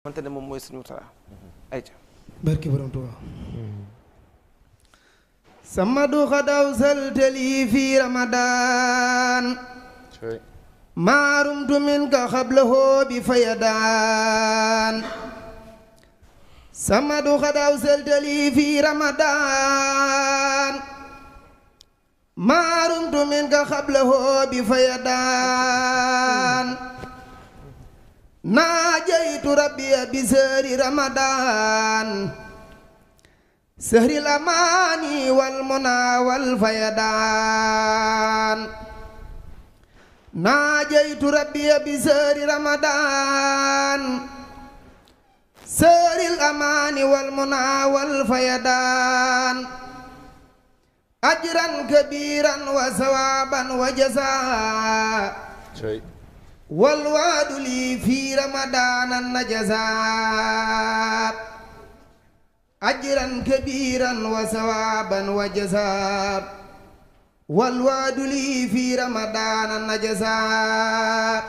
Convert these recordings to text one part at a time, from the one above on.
xamante ne moom mooy suñu tara ayca barki borom Tuuba samadu xadaw saltali fi ramadan maarumtu minka xablahu bi fayadan samadu xadaw saltali fi ramadan maarumtu minka xablahu bi fayadan naajaytu rabbiya bi sehri ramadan sehril amaani wal muna wal fayadan naajaytu rabbiya bi sehri ramadan sehril amaani wal muna wal fayadan ajran kabiran wa sawaban wa jazaa والوعد لي في رمضان النجزاء أجرا كبيرا وثوابا وجزاء والوعد لي في رمضان النجزاء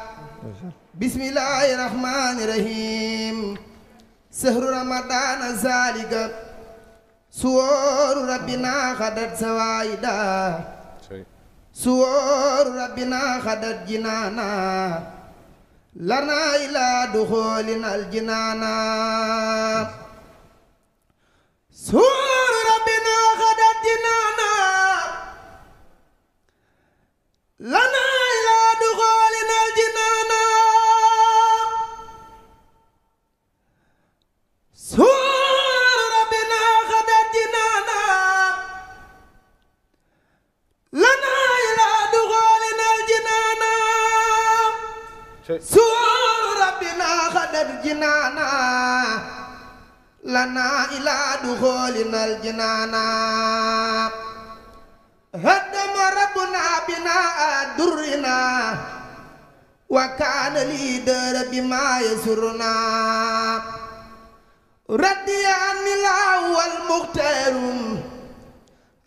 بسم الله الرحمن الرحيم شهر رمضان ذلك سور ربنا خدت سوائدا سور ربنا خدت جنانا لنا إلى دخولنا الجنانا سور ربنا خدت جنانا لنا إلى دخولنا الجنانا سور ربنا خدت جنانا لنا سور ربنا خدت جنانا لنا إلى دخولنا الجنانا هدم ربنا بناء درنا وكان لي در بما يسرنا ردي عن الله والمختار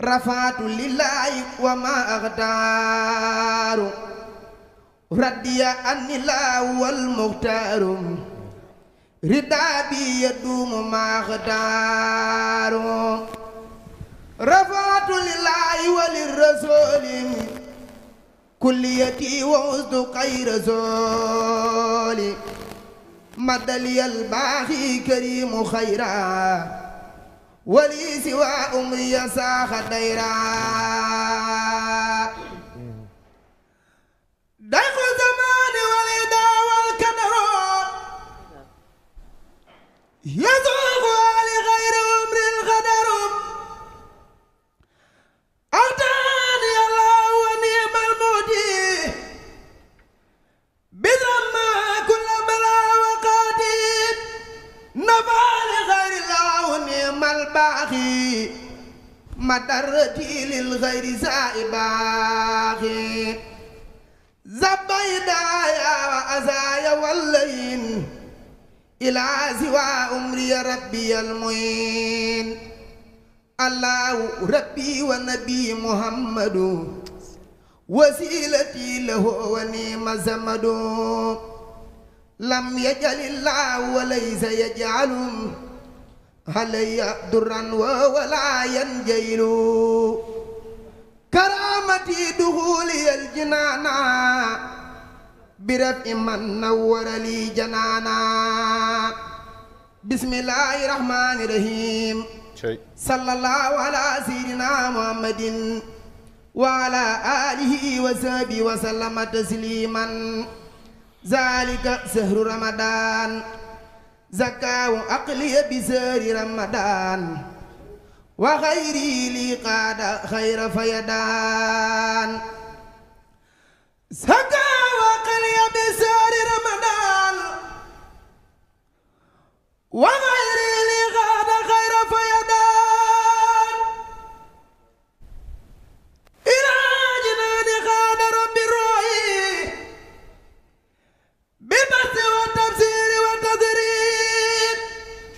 رفعت لله وما أختار ردي أن الله والمختار ردابي يدوم ما اختار رفعت لله وللرسول كليتي وعزت خير رسول مدلي الباخي كريم خيرا ولي سوى أمري ساخ ديرا داخل الزمان والإداء والكدر يزوغ لغير أمر القدر أعطاني الله ونعم المهدي بذمة كل بلاء وقاتل نفع لغير الله ونعم الباقي مدرتي للغير سائباقي زبيدايا وأزايا واللين إلى سوى أمري ربي المعين الله ربي ونبي محمد وسيلتي له ونعم زمد لم يجعل الله وليس يجعل علي درا ولا ينجيل كرامتي دخولي الجنانا برفع من نور لي جنانا بسم الله الرحمن الرحيم صلى الله على سيدنا محمد وعلى آله وصحبه وسلم تسليما ذلك شهر رمضان زكاة عقلي بسهر رمضان وغيري لي قاد خير فيدان زكاة عقلي بسهر رمضان وغيري لي قاد خير فيدان إلى جنان قاد رب الروحي بالبحث والتفسير والتدريب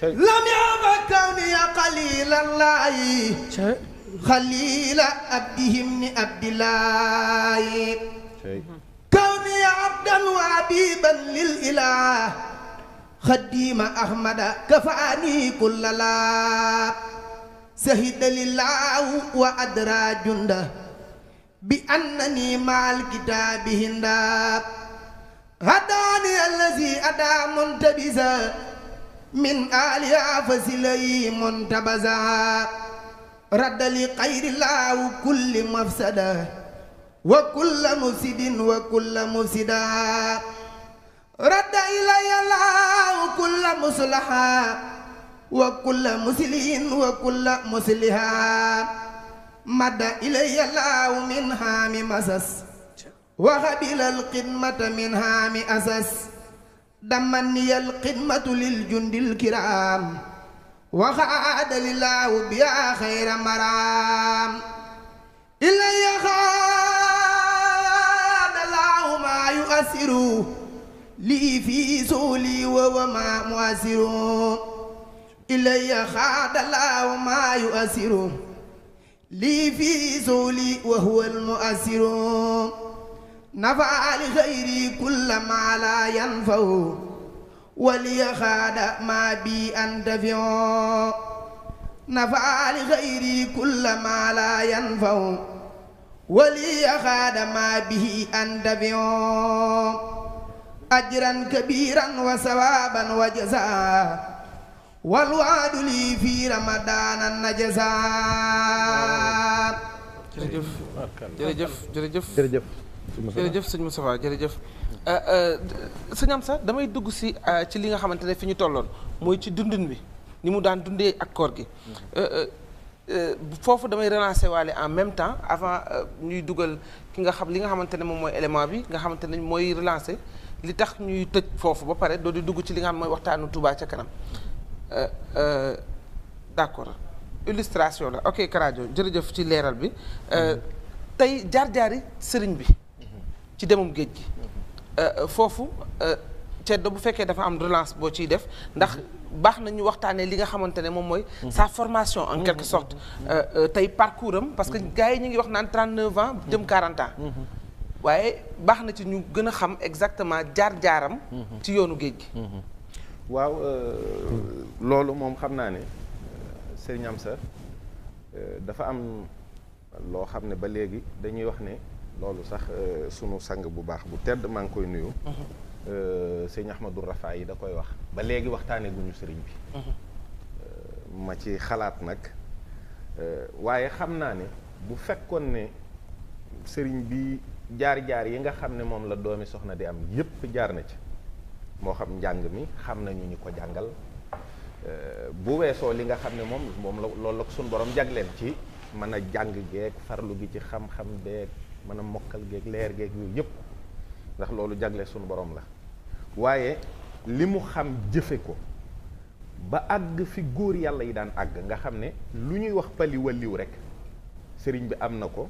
لم يعبد كوني قليل الله خليل عبدهم عبد الله كوني عبدا وحبيبا للإله خديم أحمد كفاني كل لا سهد لله وأدرى جنده بأنني مع الكتاب هندا هداني الذي أدى منتبزا من آلها فسلي منتبزا رد لخير الله كل مفسدة وكل مفسد وكل مفسدة رد إلي الله كل مصلحة وكل مسلم وكل مصلحة مد إلي الله من هام مسس وقبل الخدمة من هام أسس دمني الخدمة للجند الكرام وخاد لله بها خير مرام إلي خاد الله ما يؤثر لي في سولي وما مؤثر إلي خاد الله ما يؤثر لي في سولي وهو المؤثر نفع لغيري كل ما لا ينفع ولي خاد ما بي أنتفع نفع لغيري كل ما لا ينفع ولي خاد ما به أنتفع أجرا كبيرا وثوابا وجزاء والوعد لي في رمضان النجزاء. jërëjëf jërëjëf jërëjëf jërëjëf sëñ Moustapha jërëjëf sëñ Amsa damay dugg ci li nga xamante ne fi ñu tolloon mooy ci dundin bi ni mu daan dundee ak koor gi foofu damay relancer waale en même temps avant ñuy dugal li nga xamante ne moom mooy élément bi nga xamante ne mooy relancer li tax ñuy tëj foofu ba pare doo di dugg ci li nga xam mooy waxtaanu Touba ca kanam d'accord illustration la ok Karajo jërëjëf ci leeral bi tey jaar-jaari sëriñ bi ci demum géej gi foofu Ceddo bu fekkee dafa am relance boo ciy def ndax baax na ñu waxtaanee li nga xamante ne moom mooy sa formation en quelque sorte tey parcours am parce que gars yi ñu ngi wax naan 39 ans jëm 40 ans waaye baax na ci ñu gën a xam exactement jaar-jaaram ci yoonu géej gi waaw loolu moom xam naa ne Serigne Amsa dafa am loo xam ne ba léegi dañuy wax ne loolu sax sunu sang bu baax bu tedd maa ngi koy nuyu sëñ Ahmadou Rafa yi da koy wax ba léegi waxtaane guñu sëriñ bi ma ci xalaat nag waaye xam naa ne bu fekkoon ne sëriñ bi jaar-jaar yi nga xam ne moom la doomi soxna di am yépp jaar na ci moo xam njàng mi xam nañu ñu ko jàngal bu weesoo li nga xam ne moom la loolu la ko suñu borom jagleel ci mën a jàng geeg farlu gi ci xam-xam beeg mën a mokkal geeg leer geeg yooyu yëpp ndax loolu jagle suñu borom la waaye li mu xam jëfe ko ba àgg fi góor yàlla yi daan àgg nga xam ne lu ñuy wax pali walliw rek sëriñ bi am na ko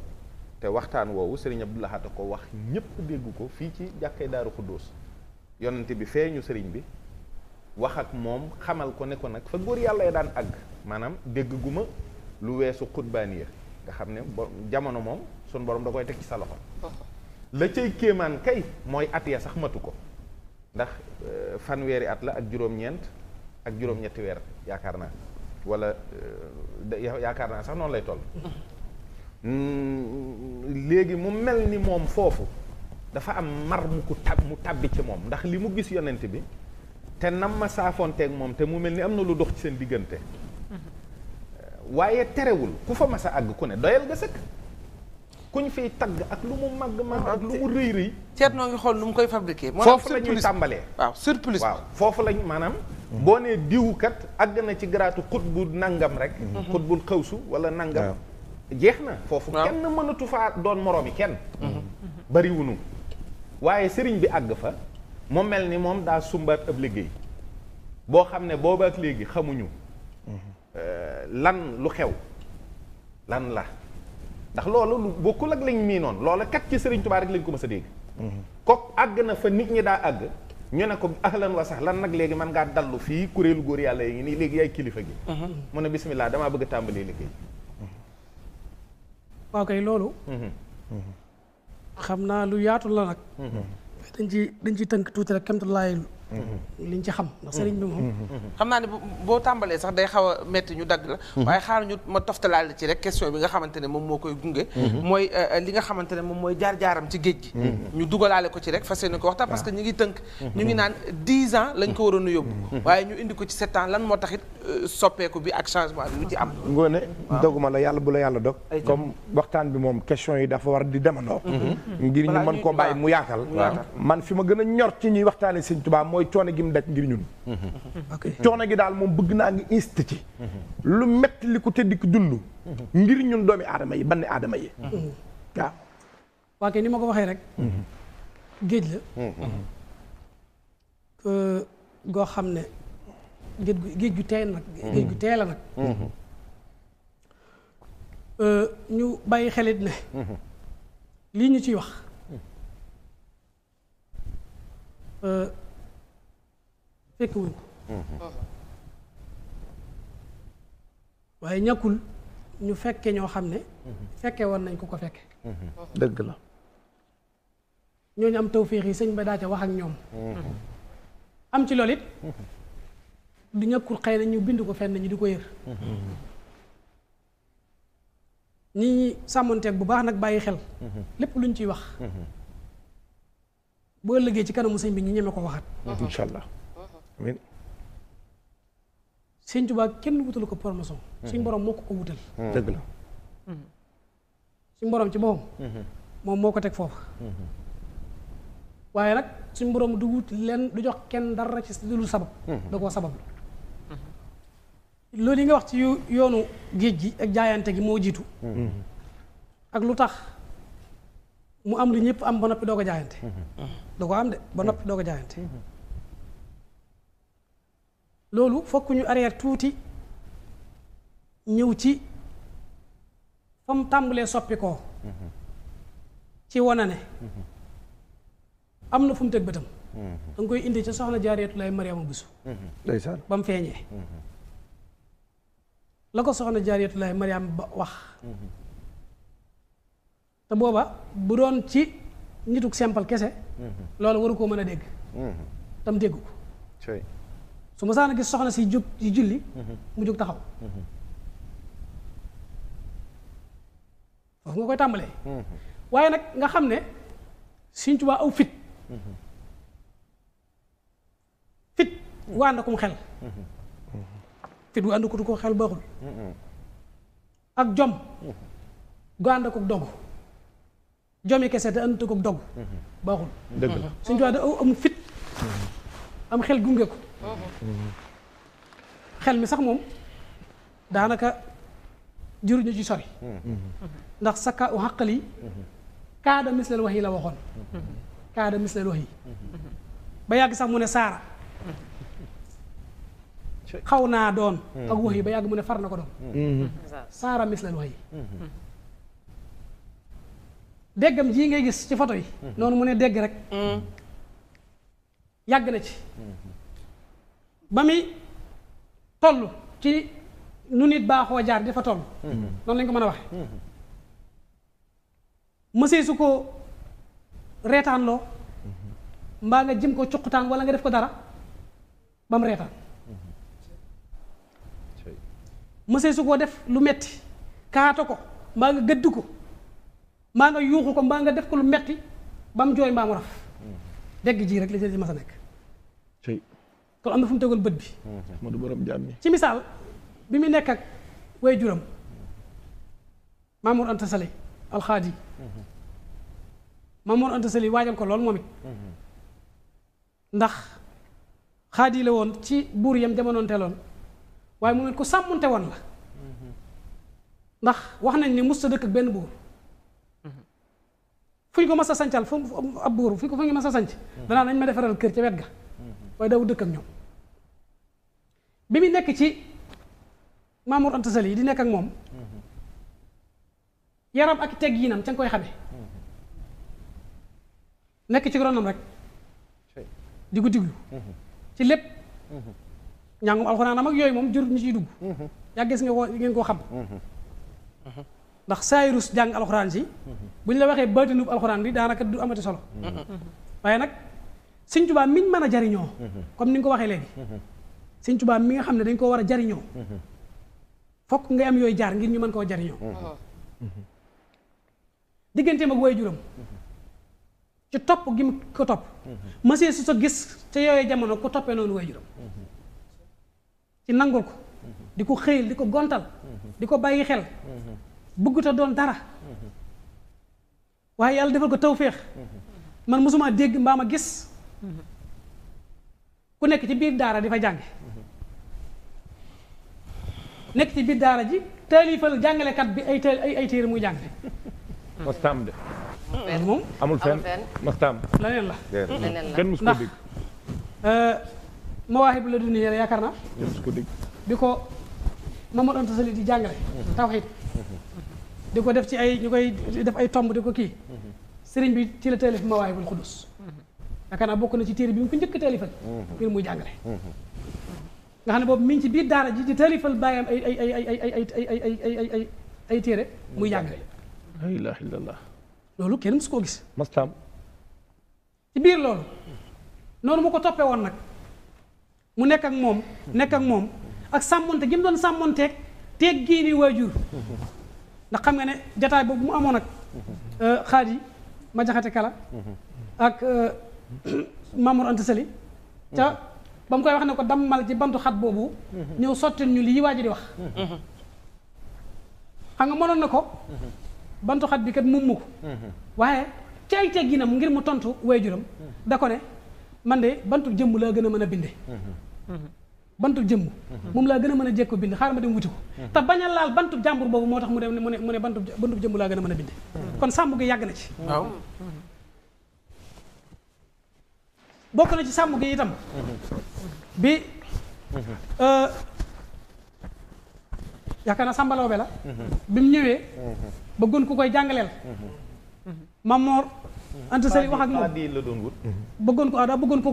te waxtaan woowu sëriñ Abdou Lahad ko wax ñépp dégg ko fii ci jàkkay Daaru Xuddoos yonente bi feeñu sëriñ bi wax ak moom xamal ko ne ko nag fa góor yàlla yi daan àgg maanaam dégg gu ma lu weesu xutbaaniya nga xam ne jamono moom sun borom da koy teg ci sa loxo la cay kéemaan kay mooy at ya sax matu ko ndax fanweeri at la ak juróom-ñeent ak juróom-ñetti weer yaakaar naa wala yaakaar naa sax noonu lay toll léegi mu mel ni moom foofu dafa am mar mu tàbbi ci moom ndax li mu gis yonent bi te nam ma saafonteeg moom te mu mel ni am na lu dox ci seen diggante waaye terewul ku fa mas a àgg ku ne doyal nga sëkk kuñ fiy tagg ak lu mu màgg ak lu mu rëy rëy ceet noo ngi xool nu mu koy fabriquer foofu la ñuy tàmbalee waaw surplus waaw foofu lañ maanaam boo nee diwkat àgg na ci garaatu xut bu nangam rek xut bul xawsu wala nangam jeex na foofu kenn mënatu faa doon moroomi kenn bariwunu waaye sëriñ bi àgg fa mu mel ni moom daa sumbaat ab liggéey boo xam ne booba ak léegi xamuñu lan lu xew lan la ndax loolu lu bokkul ak lañ mii noonu loola kat ci sëriñ Tuubaa rek lañ ko mës a dégg kook àgg na fa nit ñi daa àgg ñu ne ko ahlan wa sahlan nag léegi man ngaa dallu fii kuréelu góor yàlla yi ngi nii léegi yaay kilifa gi mu ne bismillah damaa bëgg a tàmbalee liggéey waaw kay loolu xam naa lu yaatu la nag dañ ci tënk tuuti rek kemtu laay liñ ci xam ndax sëriñ bi moom xam naa ne boo tàmbalee sax day xaw a metti ñu dagg la waaye xaar ñu ma toftalaale ci rek question bi nga xamante ne moom moo koy gunge mooy li nga xamante ne moom mooy jaar-jaaram ci géej gi ñu dugalaale ko ci rek fas yéene ko waxtaan parce que ñu ngi tënk ñu ngi naan 10 ans lañ ko waroon a yóbbu waaye ñu indi ko ci 7 ans lan moo taxit soppeeku bi ak changement bi lu ci am ngoone doguma la yàlla bu la yàlla dog comme waxtaan bi moom question yi dafa war di demandoo ngir ñu mën koo bàyyi mu yaatal man fi ma gën a ñor ci ñuy waxtaane Sëñ Tuubaa mooy coono gi mu daj ngir ñun coono gi daal moom bëgg naa ngi insisté ci lu metti li ko te di ko dund ngir ñun doomi aadama yi banni aadama yi waaw waa kay ni ma ko waxee rek géej la goo xam ne géej gu teey nag géej gu teey la nag ñu bàyyi xelit ne lii ñu ciy wax fekk wuñ ko waaye ñàkkul ñu fekke ñoo xam ne fekke woon nañ ko fekke dëgg la ñooñu am tawféex yi sëñ ba daa ca wax ak ñoom am ci loolu it du ñàkkul xëy na ñu bind ko fenn ñu di ko yër ñi sàmmonteeg bu baax nag bàyyi xel lépp luñ ciy wax boo ëllëgee ci kanamu sëñ bi ñu ñeme ko waxaat incha allah amiin sëñ Tuubaa kenn wutalu ko promotion suñ borom moo ko wutal dëgg la suñ borom ci boppam moom moo ko teg foofu waaye nag suñ borom du wut leen du jox kenn dara ci lu sabab da koo sabab loolu yi nga wax ci yoonu géej gi ak jaayante gi moo jiitu ak lu tax mu am li ñëpp am ba noppi doo ko jaayante da ko am de ba noppi doo ko jaayante loolu fokk ñu arrière tuuti ñëw ci fa mu tàmbalee soppi koo ci wana ne am na fu mu teg bëtam da nga koy indi ca soxna Jaaratullaahi Mariama Buso ndeysaan ba mu feeñee la ko soxna Jaaratullaahi Mariama ba wax te booba bu doon ci nituk simple kese loolu waru koo mën a dégg tam dégg ko su ma saana gis soxna si jóg ci julli mu jóg taxaw foofu nga koy tàmbalee waaye nag nga xam ne Sëñ Tuubaa aw fit wu ànd akum xel fit wu ànd ko xel baaxul ak jom gu ànd ak dogu jomi kese te ànd ak dogu baaxul dëgg la Sëñ Tuubaa da am fit am xel gunge ko xel mi sax moom daanaka juruñu ci sori ndax sakka u xaqali kaada mislal wax yi la waxoon kaada mislal wax yi ba yàgg sax mu ne saara xaw naa doon ak wax yi ba yàgg mu ne far na ko doon saara mislal wax yi déggam jii ngay gis ci photo yi noonu mu ne dégg rek yàgg na ci ba muy toll ci nu nit baaxoo jaar di fa toll noonu lañ ko mën a waxe mësee su ko reetaanloo mbaa nga jëm ko cuqutaan wala nga def ko dara ba mu reetaan mësee su koo def lu metti kaata ko mbaa nga gëdd ko mbaa nga yuuxu ko mbaa nga def ko lu metti ba mu jooy mbaa mu raf dégg ji rek li ci mas a nekk kon am na fu mu tegoon bët bi moo du borom jaam ñi ci misaal bi mu nekk ak way juram Mamour Anta Sali alxaadi Mamour Anta Sali waajal ko lool moom it ndax xaadi la woon ci buur yam jamonoonteeloon waaye moom it ko sàmmunte woon la ndax wax nañ ni musta dëkk ak benn buur fu ñu ko mas a sancal fu ab buur fu ñu mas a sanc danaa nañ ma defaral kër ca wet ga waaye daw dëkk ak ñoom bi mu nekk ci Mamour Anta Sali di nekk ak moom yaram ak teg yi nam ca nga koy xamee nekk ci ronam rek di ko diglu ci lépp njàngum alxuraanam ak yooyu moom jurut ñu ciy dugg yàggees nga ko ngeen koo xam ndax saayirus jàng alxuraan si bu ñu la waxee baatinub alxuraan bi daanaka du amati solo waaye nag Sëñ Tuubaa miñ mën a jariñoo comme ni nga ko waxee léegi Sëñ Tuubaa mi nga xam ne dañ koo war a jariñoo fokk nga am yooyu jaar ngir ñu mën koo jariñoo digganteem ak waajuram ci topp gi mu ko topp mësee su sa gis te yooyu jamono ku toppee noonu waajuram ci nangul ko di ko xëyal di ko gontal di ko bàyyi xel bëgguta doon dara waaye yàlla defal ko tawféex man mosuma dégg mbaa ma gis ku nekk ci biir daara di fa jànge nekk ci biir daara ji taalifal jàngalekat bi ay téere muy jàngale mastam de moom amul fenn mastam leneen la kenn mus ko dégg Mawaahibu Laduni yaakaar naa kenn mus ko dégg bi ko Mamadou Anta Sali di jàngale tawhiid di ko def ci ay ñu koy def ay tomb di ko kii sëriñ bi ci la taalif Mawaahibul Qudus yaakaar naa bokk na ci téere bi mu ko njëkk taalifal ngir muy jàngale nga xam ne boobu mi ngi ci biir daara ji di taalifal bàyyam ay téere muy jàngale la ilaha illallah loolu kenn musu koo gis mastam ci biir loolu noonu mu ko toppee woon nag mu nekk ak moom ak sàmmonte gi mu doon sàmmonteeg teeg gii ni waajur ndax xam nga ne jataay boobu mu amoon ak xaadi ma jaxate kala ak Mamour Anta Sali ca ba mu koy wax ne ko dammal ci bantu xat boobu ñëw sottil ñu lii waa ji di wax xam nga mënoon na ko bantu xat bi kat mummu ko waaye ci ay tegginam ngir mu tontu waajuram da ko ne man de bantu jëmm laa gën a mën a binde bantu jëmm moom laa gën a mën a jekko bind xaaral ma dem wuti ko te bañ a laal bantu jàmbur boobu moo tax mu ne bantu jëmm laa gën a mën a binde kon sàmm gi yàgg na ci waaw bokk na ci sàmm gi itam bi yaakaar naa sàmbalaw be la bi mu ñëwee bëggoon ku koy jàngaleel Mamoor Anta Sali wax ak moom la doon wut bëggoon ko daa bëggoon ku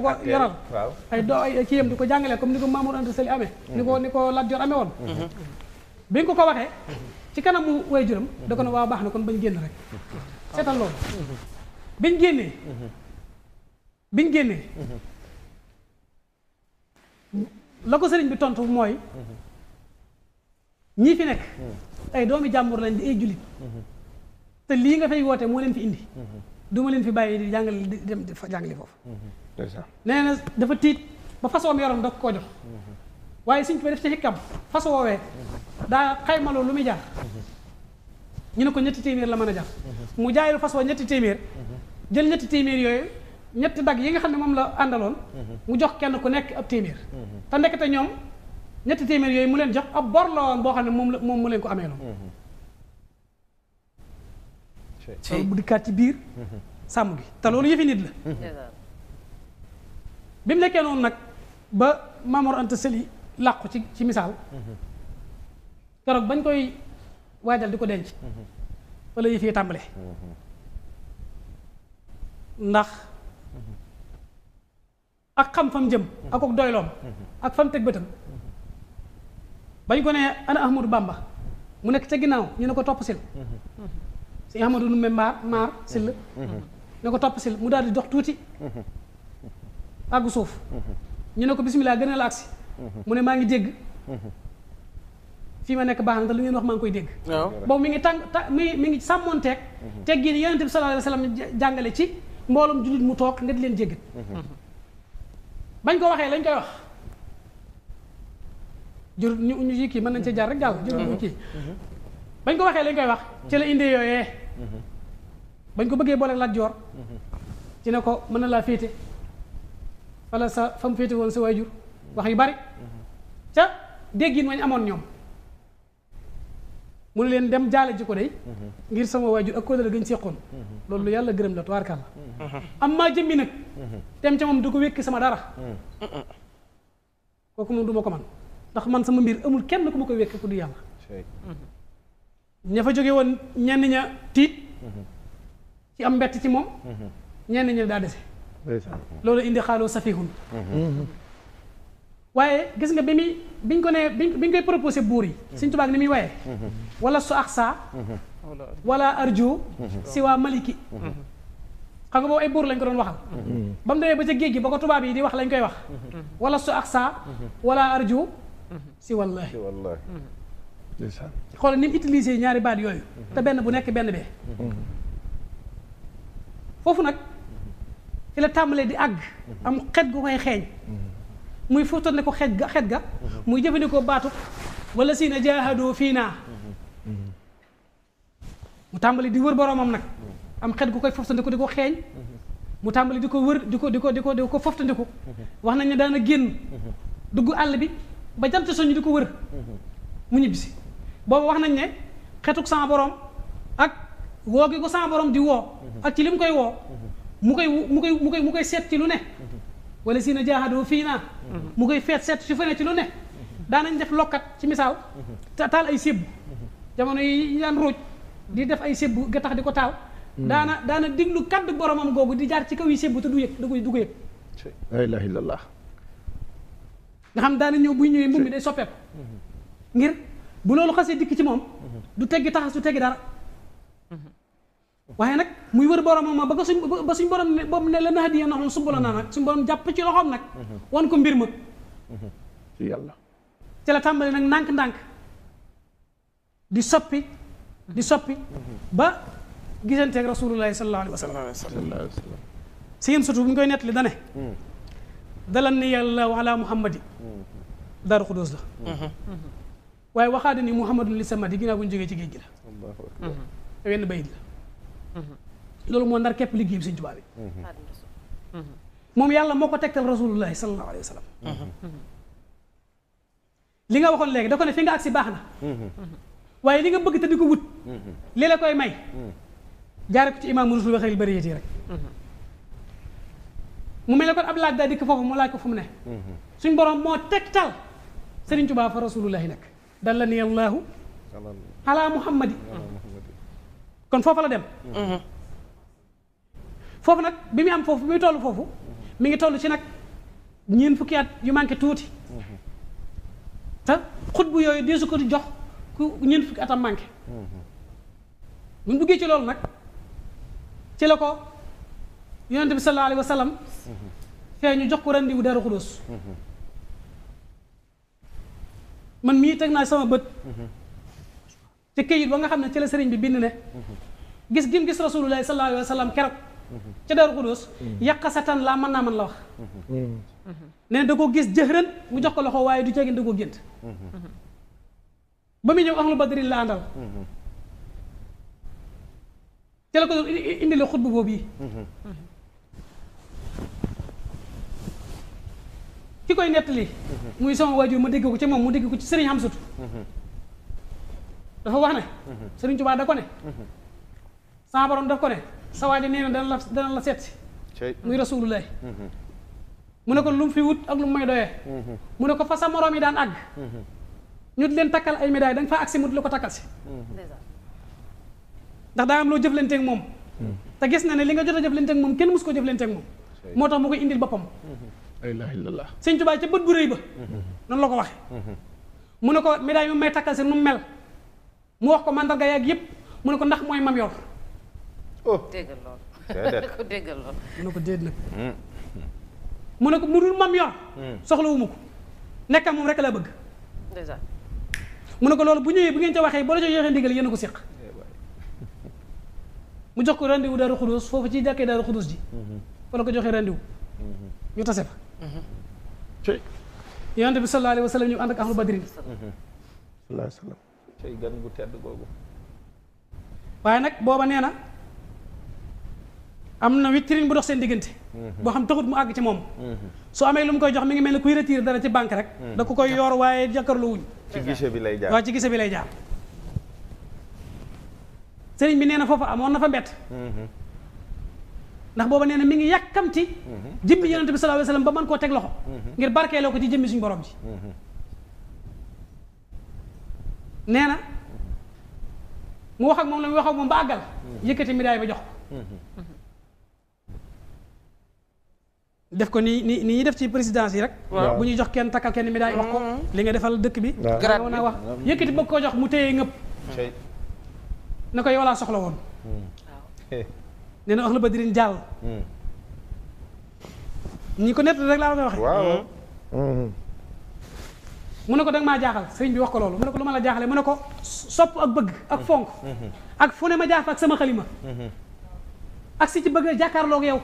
ko yoral ay kiyam di ko jàngaleel comme ni ko Mamoor Anta Sali amee ni ko Lat Joor amee woon bi nga ko waxee ci kanamu waajuram da ko ne waaw baax na kon bañ génn rek seetal loolu biñ génnee la ko sëriñ bi tontu mooy ñii fi nekk ay doomi jàmbur lañ di ay jullit te lii nga fay woote moo leen fi indi du ma leen fi bàyyi di jàngale di dem di jàngale foofu nee na dafa tiit ba fas woom yoroon da koo jox waaye suñ ko def ci xikkam fas woowee daa xaymaloo lu muy jaar ñu ne ko ñetti téeméer la mën a jar mu jaayalu fas woo ñetti téeméer jël ñetti téeméer yooyu ñetti dag yi nga xam ne moom la àndaloon mu jox kenn ku nekk ab téeméer te ndekete ñoom ñetti téeméer yooyu mu leen jox ab bor la woon boo xam ne moom mu leen ko amee loon loolu bu dikkaat ci biir sàmm gi te loolu yëfi nit la bi mu nekkee noonu nag ba Mamour Anta Sali làqu ci misaal keroog bañ koy waajal di ko denc wala yëf yi tàmbale ndax ak xam fam jëm ak ak doyloom ak fam teg bëtam bañ ko ne ana Ahmadou Bamba mu nekk ca ginnaaw ñu ne ko topp sil si Ahmadou Numbe maar sil ne ko topp sil mu daal di dox tuuti àggu suuf ñu ne ko bismillah gën a la agsi mu ne maa ngi dégg fii ma nekk baax na te lu ngeen wax maa ngi koy dégg boobu mi ngi mi ngi sàmmoonteeg teggin yonente bi sallallahu alayhi wa sallam jàngale ci mbooloom jullit mu toog nga di leen jéggat bañ ko waxee lañ koy wax jur ñu yi kii mën nañ ci jaar rek jàll jur ñu kii bañ ko waxee lañ koy wax ci la indee yooyee bañ ko bëggee boole Lat Joor ci ne ko mën na laa féete wala sa fa mu féete woon sa waajur wax yu bari ca déggin wañ amoon ñoom mu ne leen dem jaale ji ko day ngir sama waajur ak kóllëre gañ séqoon loolu lu yàlla gërëm la tubaarkàlla am maa jëmmi nag dem ca moom du ko wékki sama dara kooku moom du ma ko man ndax man sama mbir amul kenn ku ma koy wékki ku du yàlla ña fa jóge woon ñenn ña tiit ci am mbett ci moom ñenn ña daa dese loolu indi xaaloo safihun waaye gis nga biñ ko ne biñ koy proposé buur yi Sëñ Tuubaa ni muy wayee wala su aksa wala arjo si waa maliki xam nga boobu ay buur lañ ko doon waxal ba mu demee ba ca géej gi ba ko tubaab yi di wax lañ koy wax wala su ak saa wala arju si wallahi xoolal ni mu utilisé ñaari baat yooyu te benn bu nekk benn bee foofu nag fi la tàmbalee di àgg am xet gu koy xeeñ muy furtoon ne ko xet ga muy jëfandikoo baatu wala si na jaahadoo fii naa mu tàmbali di wër boromam nag am xet gu koy foftandiku di ko xeeñ mu tàmbali di ko wër di ko foftandiku wax nañ ne daana génn dugg àll bi ba jant soñu di ko wër mu ñibbisi boobu wax nañ ne xetuk sama borom ak woo gi ko sama borom di woo ak ci li mu koy woo mu koy seet ci lu ne wala si na jaahadoo fii naa mu koy seet ci fene ci lu ne daanañ def lokkat ci misaal taal ay sébbu jamono yi daan ruuj di def ay sébbu ga tax di ko taal daana diglu kaddu boromam googu di jaar ci kaw yi sébbu te du yëg du ko yëg la ilaha illallah nga xam daana ñëw buy ñëwee mbubb mi day soppeeku ngir bu loolu xasee dikk ci moom du teggi taxas du teggi dara waaye nag muy wër boromam ba suñ borom ne boobu ne la naxadiya na xam subula naa nag suñ borom jàpp ci loxoom nag wan ko mbir ma ci yàlla ci la tàmbali nag ndànk-ndànk di soppi ba gisanteeg rasulullahi sallallahu alayhi wa sallam si yéen surtout bu ñu koy nettali dane dalan ni yàlla ala muhammadi daaru xudóos la waaye waxaade ni muhammadun li samadi ginnaaw bu ñu jógee ci géej gi la wenn bayit la loolu moo ndar képp liggéey bi Sëñ Tuubaa bi moom yàlla moo ko tegtal rasulullahi sallallahu alayhi wa sallam li nga waxoon léegi da ko ne fi nga agsi baax na waaye li nga bëgg te di ko wut li la koy may jaare ko ci imaam rusul waxeel bari yi rek mu mel ne kon ab laaj daa dikk foofu mu laaj ko fu mu ne suñ borom moo tegtal Sëriñ Tuubaa fa rasulullahi nag dalla ni allahu ala muhammadi kon foofu la dem foofu nag bi muy am foofu bi muy toll foofu mi ngi toll ci nag ñeent fukki at yu manqué tuuti te xutbu yooyu deesu ko di jox ku ñeent fukki atam manqué bu ñu duggee ci loolu nag ci la ko yonente bi sallallahu alayhi wa sallam fee ñu jox ko rendiwu Daaru Xudóos man mii teg naa sama bët ci këyit ba nga xam ne ci la sëriñ bi bind ne gis gim gis rasulullahi sallallahu alayhi wa sallam keroog ca Daaru Xudóos yàqasatan laa mën naa man la wax nee na da ko gis jëxërën mu jox ko loxo waaye du ceegin da ko gént ba muy ñëw ahlu badrin la àndal ci la ko doon indi la xutbu boobu yi ki koy nettali muy sama waajur ma dégg ko ci moom mu dégg ko ci sëriñ Hamsatu dafa wax ne sëriñ Tuubaa da ko ne sama borom daf ko ne sa waa ji nee na dana la seet si muy rasulullahi mu ne ko lu mu fi wut ak lu mu may doyee mu ne ko fa sa moroom yi daan àgg ñu di leen takkal ay médaille da nga fa agsi mu di la ko takkal si ndax daa am loo jëflanteeg moom te gis na ne li nga jot a jëflanteeg moom kenn mus ko jëflanteeg moom moo tax mu koy indil boppam la ilaha illallah Sëñ Tuubaa ca bët bu rëy ba noonu la ko waxe mu ne ko médaille mi may takkal si nu mu mel mu wax ko mandarga yaag yëpp mu ne ko ndax mooy mam yor déggal lool déggal lool mu ne ko déet nag mu ne ko mu dul mam yor soxlawuma ko nekkam moom rek la bëgg déjà mu ne ko loolu bu ñëwee bu ngeen ca waxee boo la jox joxee ndigal yéen a ko séq mu jox ko rendez-vous Daaru Xudóos foofu ci jàkkee Daaru Xudóos ji fa la ko joxee rendez-vous ñu tase fa yonent bi sallallahu alayhi wa sallam ñu ànd ak ahlu badrin sallallahu alayhi wa sallam cay gan gu tedd googu waaye nag booba nee na am na vitrine bu dox seen diggante boo xam taxut mu àgg ci moom su amee lu mu koy jox mi ngi mel ne kuy retiré dara ci banque rek da ko koy yor waaye jàkkaarloo wuñ ci guichet bi lay jaar waaw ci guichet bi lay jaar sëriñ bi nee na foofu amoon na fa mbett ndax booba nee na mi ngi yàkkamti jëmmi yonent bi sallallahu alayhi wasallam ba mën koo teg loxo ngir barkeeloo ko ci jëmmi suñu borom ji nee na mu wax ak moom la mu wax ak moom ba àggal yëkkati médaille ba jox ko def ko ni ñuy def ci présidence yi rek bu ñuy jox kenn takkal kenn médaille wax ko li nga defal dëkk bi nga naa wax yëkkati bëgg koo jox mu téye ngëpp na ko yow laa soxla woon nee na ahlu badrin jàll ñi ko nett rek laa koy waxee waaw mu ne ko danga maa jaaxal sëriñ bi wax ko loolu mu ne ko lu ma la jaaxale mu ne ko sopp ak bëgg ak fonk ak fu ne ma jaar fa ak sama xalima ak si ci bëgg a jàkkaarloog yow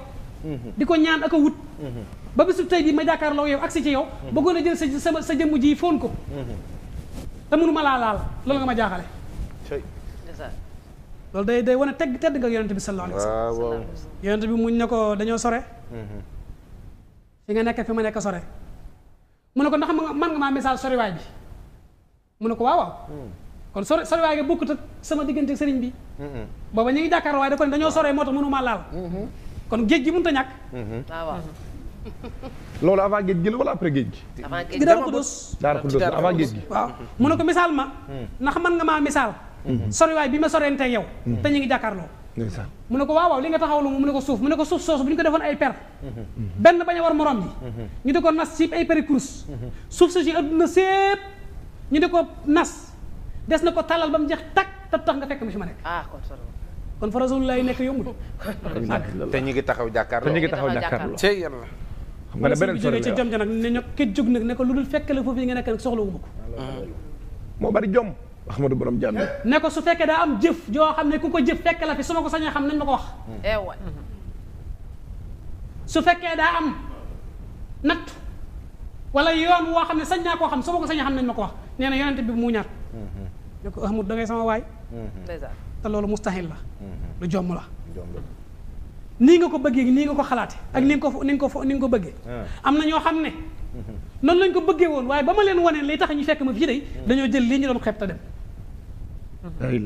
di ko ñaan ak a wut ba bisu tey bi ma jàkkaarloog yow ak si ci yow bëggoon a jël sa jëmm ji foon ko te mënu ma laa laal loolu nga ma jaaxale loolu day wane tedd nga yonent bi sallallahu alayhi wa sallam yonent bi muñ ne ko dañoo sore fi nga nekk fi ma nekk sore mu ne ko ndax man nga maa misaal soriwaay bi mu ne ko waaw kon soriwaay nga bokkut ak sama diggante sëriñ bi booba ñu ngi jàkkaarloo waaye da ko ne dañoo soree moo tax mënu maa laal kon géej gi mënut a ñàkk waaw loolu avant géej gi la wala après géej gi gi Daaru Xudoos avant géej gi waaw mu ne ko misaal ma ndax man nga maa misaal soriwaay bi ma soreen tey yow te ñu ngi jàkkaarloo mu ne ko waaw li nga taxawlu mu ne ko suuf mu ne ko suuf soosu bu ñu ko defoon ay per benn bañ a war morom ji ñu di ko nas ci ay peri kurus suuf si adduna sépp ñu di ko nas des na ko tàllal ba mu jeex takk te tax nga fekk mi fi ma nekk kon fa rasulullah yi nekk yombul te ñu ngi taxaw jàkkaarloo cey yàlla xam nga ne beneen jógee ci jom ja nag ne ño ke jóg nag ne ko lu dul fekk la foofu yi nga nekk nag soxla wu ma ko moo bari jom Ahmadou borom jàmm ne ko su fekkee daa am jëf joo xam ne ku ko jëf fekk la fi su ma ko sañee xam nañ ma ko wax su fekkee daa am natt wala yoon woo xam ne sañ naa koo xam su ma ko sañee xam nañ ma ko wax nee na yonente bi mu ñaar ne ko Ahmadou da ngay sama waay te loolu mustahil la lu jomm la nii nga ko bëggee nii nga ko xalaate ak ni nga ko bëggee am na ñoo xam ne noonu lañ ko bëggee woon waaye ba ma leen wane li tax ñu fekk ma fii day dañoo jël lii ñu doon xeeb te dem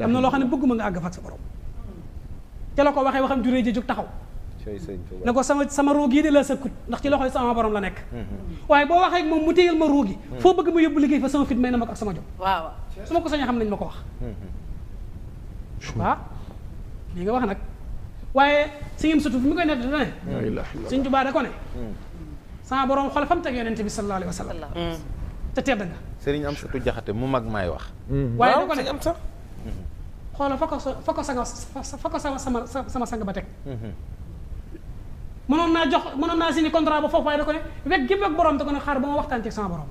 am na loo xam ne bëgguma nga àgg fa ak sa borom ca la ko waxee waxam juree ji jóg taxaw ne ko sama ruug yi de la sëkkut ndax ci loxoy sama borom la nekk waaye boo waxee ak moom mu téyal ma ruug yi foo bëgg ma yóbbu liggéey fa sama fit may na ma ko ak sama jom waaw su ma ko sañee xam nañ ma ko wax waaw lii nga wax nag waaye si ngim sutu fi mu koy nett da ne Sëñ Tuubaa da ko ne sama borom xool fam teg yonente bi sallallahu alayhi wa sallam te tedd nga sëriñ am sutu jaxate mu mag maay wax waaye da ko ne am sax xoola fa ko sama sang ba teg mënoon naa signé contrat ba foofu waaye da ko ne wekk gi wekk borom da ko ne xaar ba ma waxtaan ci sama borom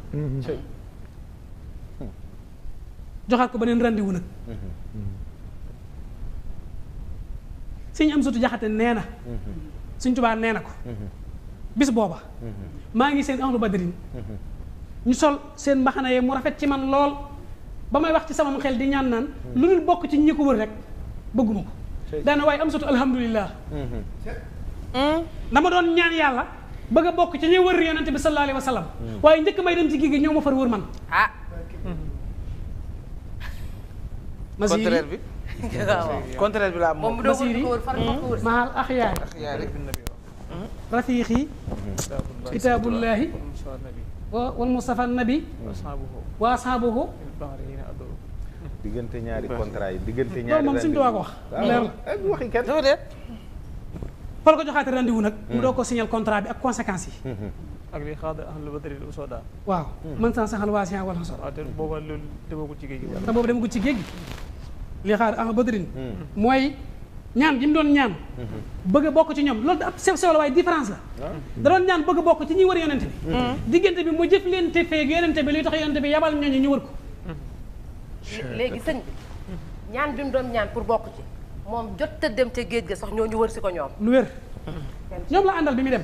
joxaat ko beneen rendez-vous nag Sëñ am sutu jaxate nee na Sëñ Tuubaa nee na ko bis booba maa ngi seen ahlu badrin ñu sol seen mbaxana yee mu rafet ci man lool ba may wax ci sama xel di ñaan naan lu dul bokk ci ñi ko wër rek bëgguma ko daana waaye am sutu alhamdulillah dama doon ñaan yàlla bëgg a bokk ci ñi wër yonente bi sallallahu alayhi wa sallam waaye njëkk may dem ci géej gi ñëw ma far wër man contraire bi contraire bi laa moom masiri mahal axyaari rafiqi kitaabullahi wal mustafa nabi wa ashabuhu diggante ñaari contrat yi diggante ñaari moom suñu tuwaa ko wax leer la waxi kat dafa deet fal ko joxaate rendez-vous nag mu doo ko signal contrat bi ak conséquences yi ak li xaada ahlu badri usoda waaw man san saxal waasiyan wala sor te booba loolu demagul ci géej gi te boobu demagul ci géej gi li xaar ahlu badrin mooy ñaan gi mu doon ñaan bëgg a bokk ci ñoom loolu ab sew sew la waaye différence la da doon ñaan bëgg a bokk ci ñi wër yonente bi diggante bi mu jëf leen te feeg yonente bi luy tax yonente bi yabal ñooñu ñu wër ko léegi sëñ bi ñaan bi mu doon ñaan pour bokk ci moom jot te dem ca géej ga sax ñoo ñu wër si ko ñoom lu wér ñoom la àndal bi muy dem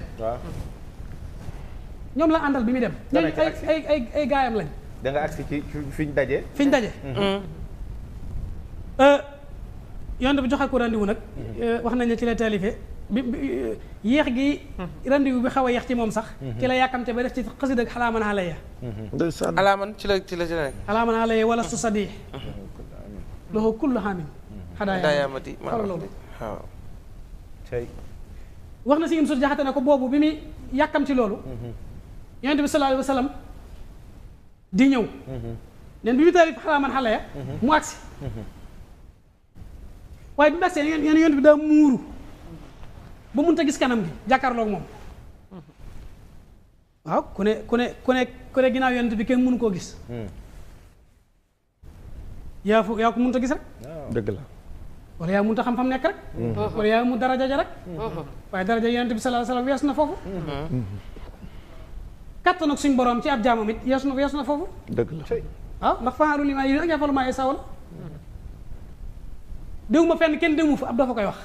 ñoom la àndal bi muy dem ñooñu ay gaayam lañ da nga agsi ci fiñ daje yonte bi joxal ko rendez-vous nag wax nañ ne ci la taalifee bi yéex gi rendez-vous bi xaw a yéex ci moom sax ci la yàkkamte ba def ci xasida ak xalaaman alayya alaaman ci la nekk xalaaman alayya wala su sadih lahu kullu xaamin xadaayamati loolu waaw wax na si ngim sut jaxate ne ko boobu bi muy yàkkam ci loolu yonte bi sallallahu alayhi wa sallam di ñëw nen bi mu taalif xalaaman alayya mu agsi waaye bi mu agsee yonent bi daa muuru ba mënut a gis kanam gi jàkkaarloog moom waaw ku ne ginnaaw yonent bi kenn mënu koo gis yaa ko mënut a gis rek dëgg la wala yaa mënut a xam fa mu nekk rek wala yaa mu daraja ja rek waaye daraja yonent bi sallallahu alayhi wasallam wees na foofu kattan ak suñ borom ci ab jaamam it wees na foofu dëgg la waaw ndax fa'aalu limaa yuriidu ak yafalu maa yashaa la déw ma fenn kenn dému fa ab dafa koy wax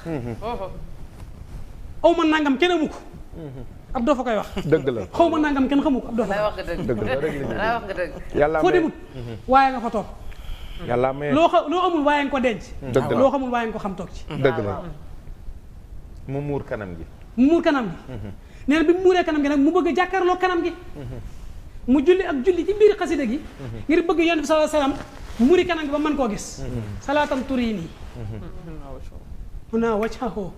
aw ma nangam kenn amu ko ab doo fa koy wax dëgg la xaw ma nangam kenn xamu ko ab doo fa wax nga dëgg dëgg la wax nga dëgg yàlla foo demut waaye nga fa toog yàlla may loo amul waaye nga ko denc dëgg la loo xamul waaye nga ko xam toog ci dëgg la mu muur kanam gi mu muur kanam gi nee na bi mu muuree kanam gi nag mu bëgg a jàkkaarloo kanam gi mu julli ak julli ci biir xasida gi ngir bëgg yonent bi sallallahu alayhi wasallam muri kanam gi ba mën koo gis salaatam turi nii mun naa waccaxoo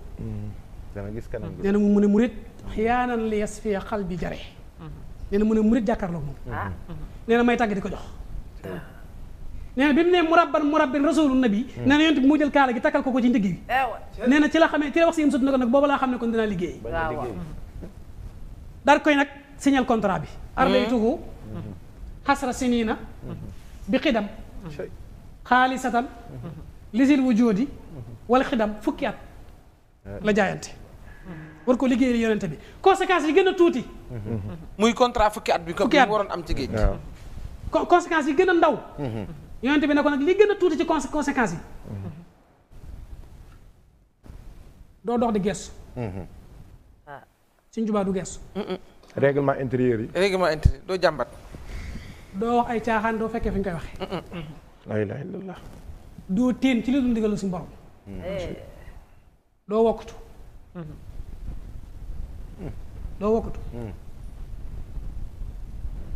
dana gis kanam gi nee na mu ne murit xiyaanan li yasfiya xal bi jare nee na mu ne murit jàkkaarloo moom nee na may tàgg di ko jox nee na bi mu ne murabbin rasulu nabi nee na yonent bi mu jël kaala gi takkal ko ci ndigg bi nee na ci la xamee ci la wax si yim sut na ko nag booba laa xam ne kon dinaa liggéey daal koy nag signal contrat bi ardaytuhu xasra sinina bi xidam xaalisatan lisil wujudi wala xidam fukki at la jaayante war ko liggéeyal yonente bi conséquences yi gën a tuuti muy contrat fukki at bi ko fukki at waroon am ci géej conséquences yi gën a ndaw yonente bi ne ko nag li gën a tuuti ci conséquences yi doo dox di gestu Sëñ Tuubaa du gestu règlement intérieur yi règlement intérieur doo jàmbat doo wax ay caaxaan doo fekkee fi ñu koy waxee la ilaha illallah doo téen ci li dul ndigalu suñu borom doo wokkutu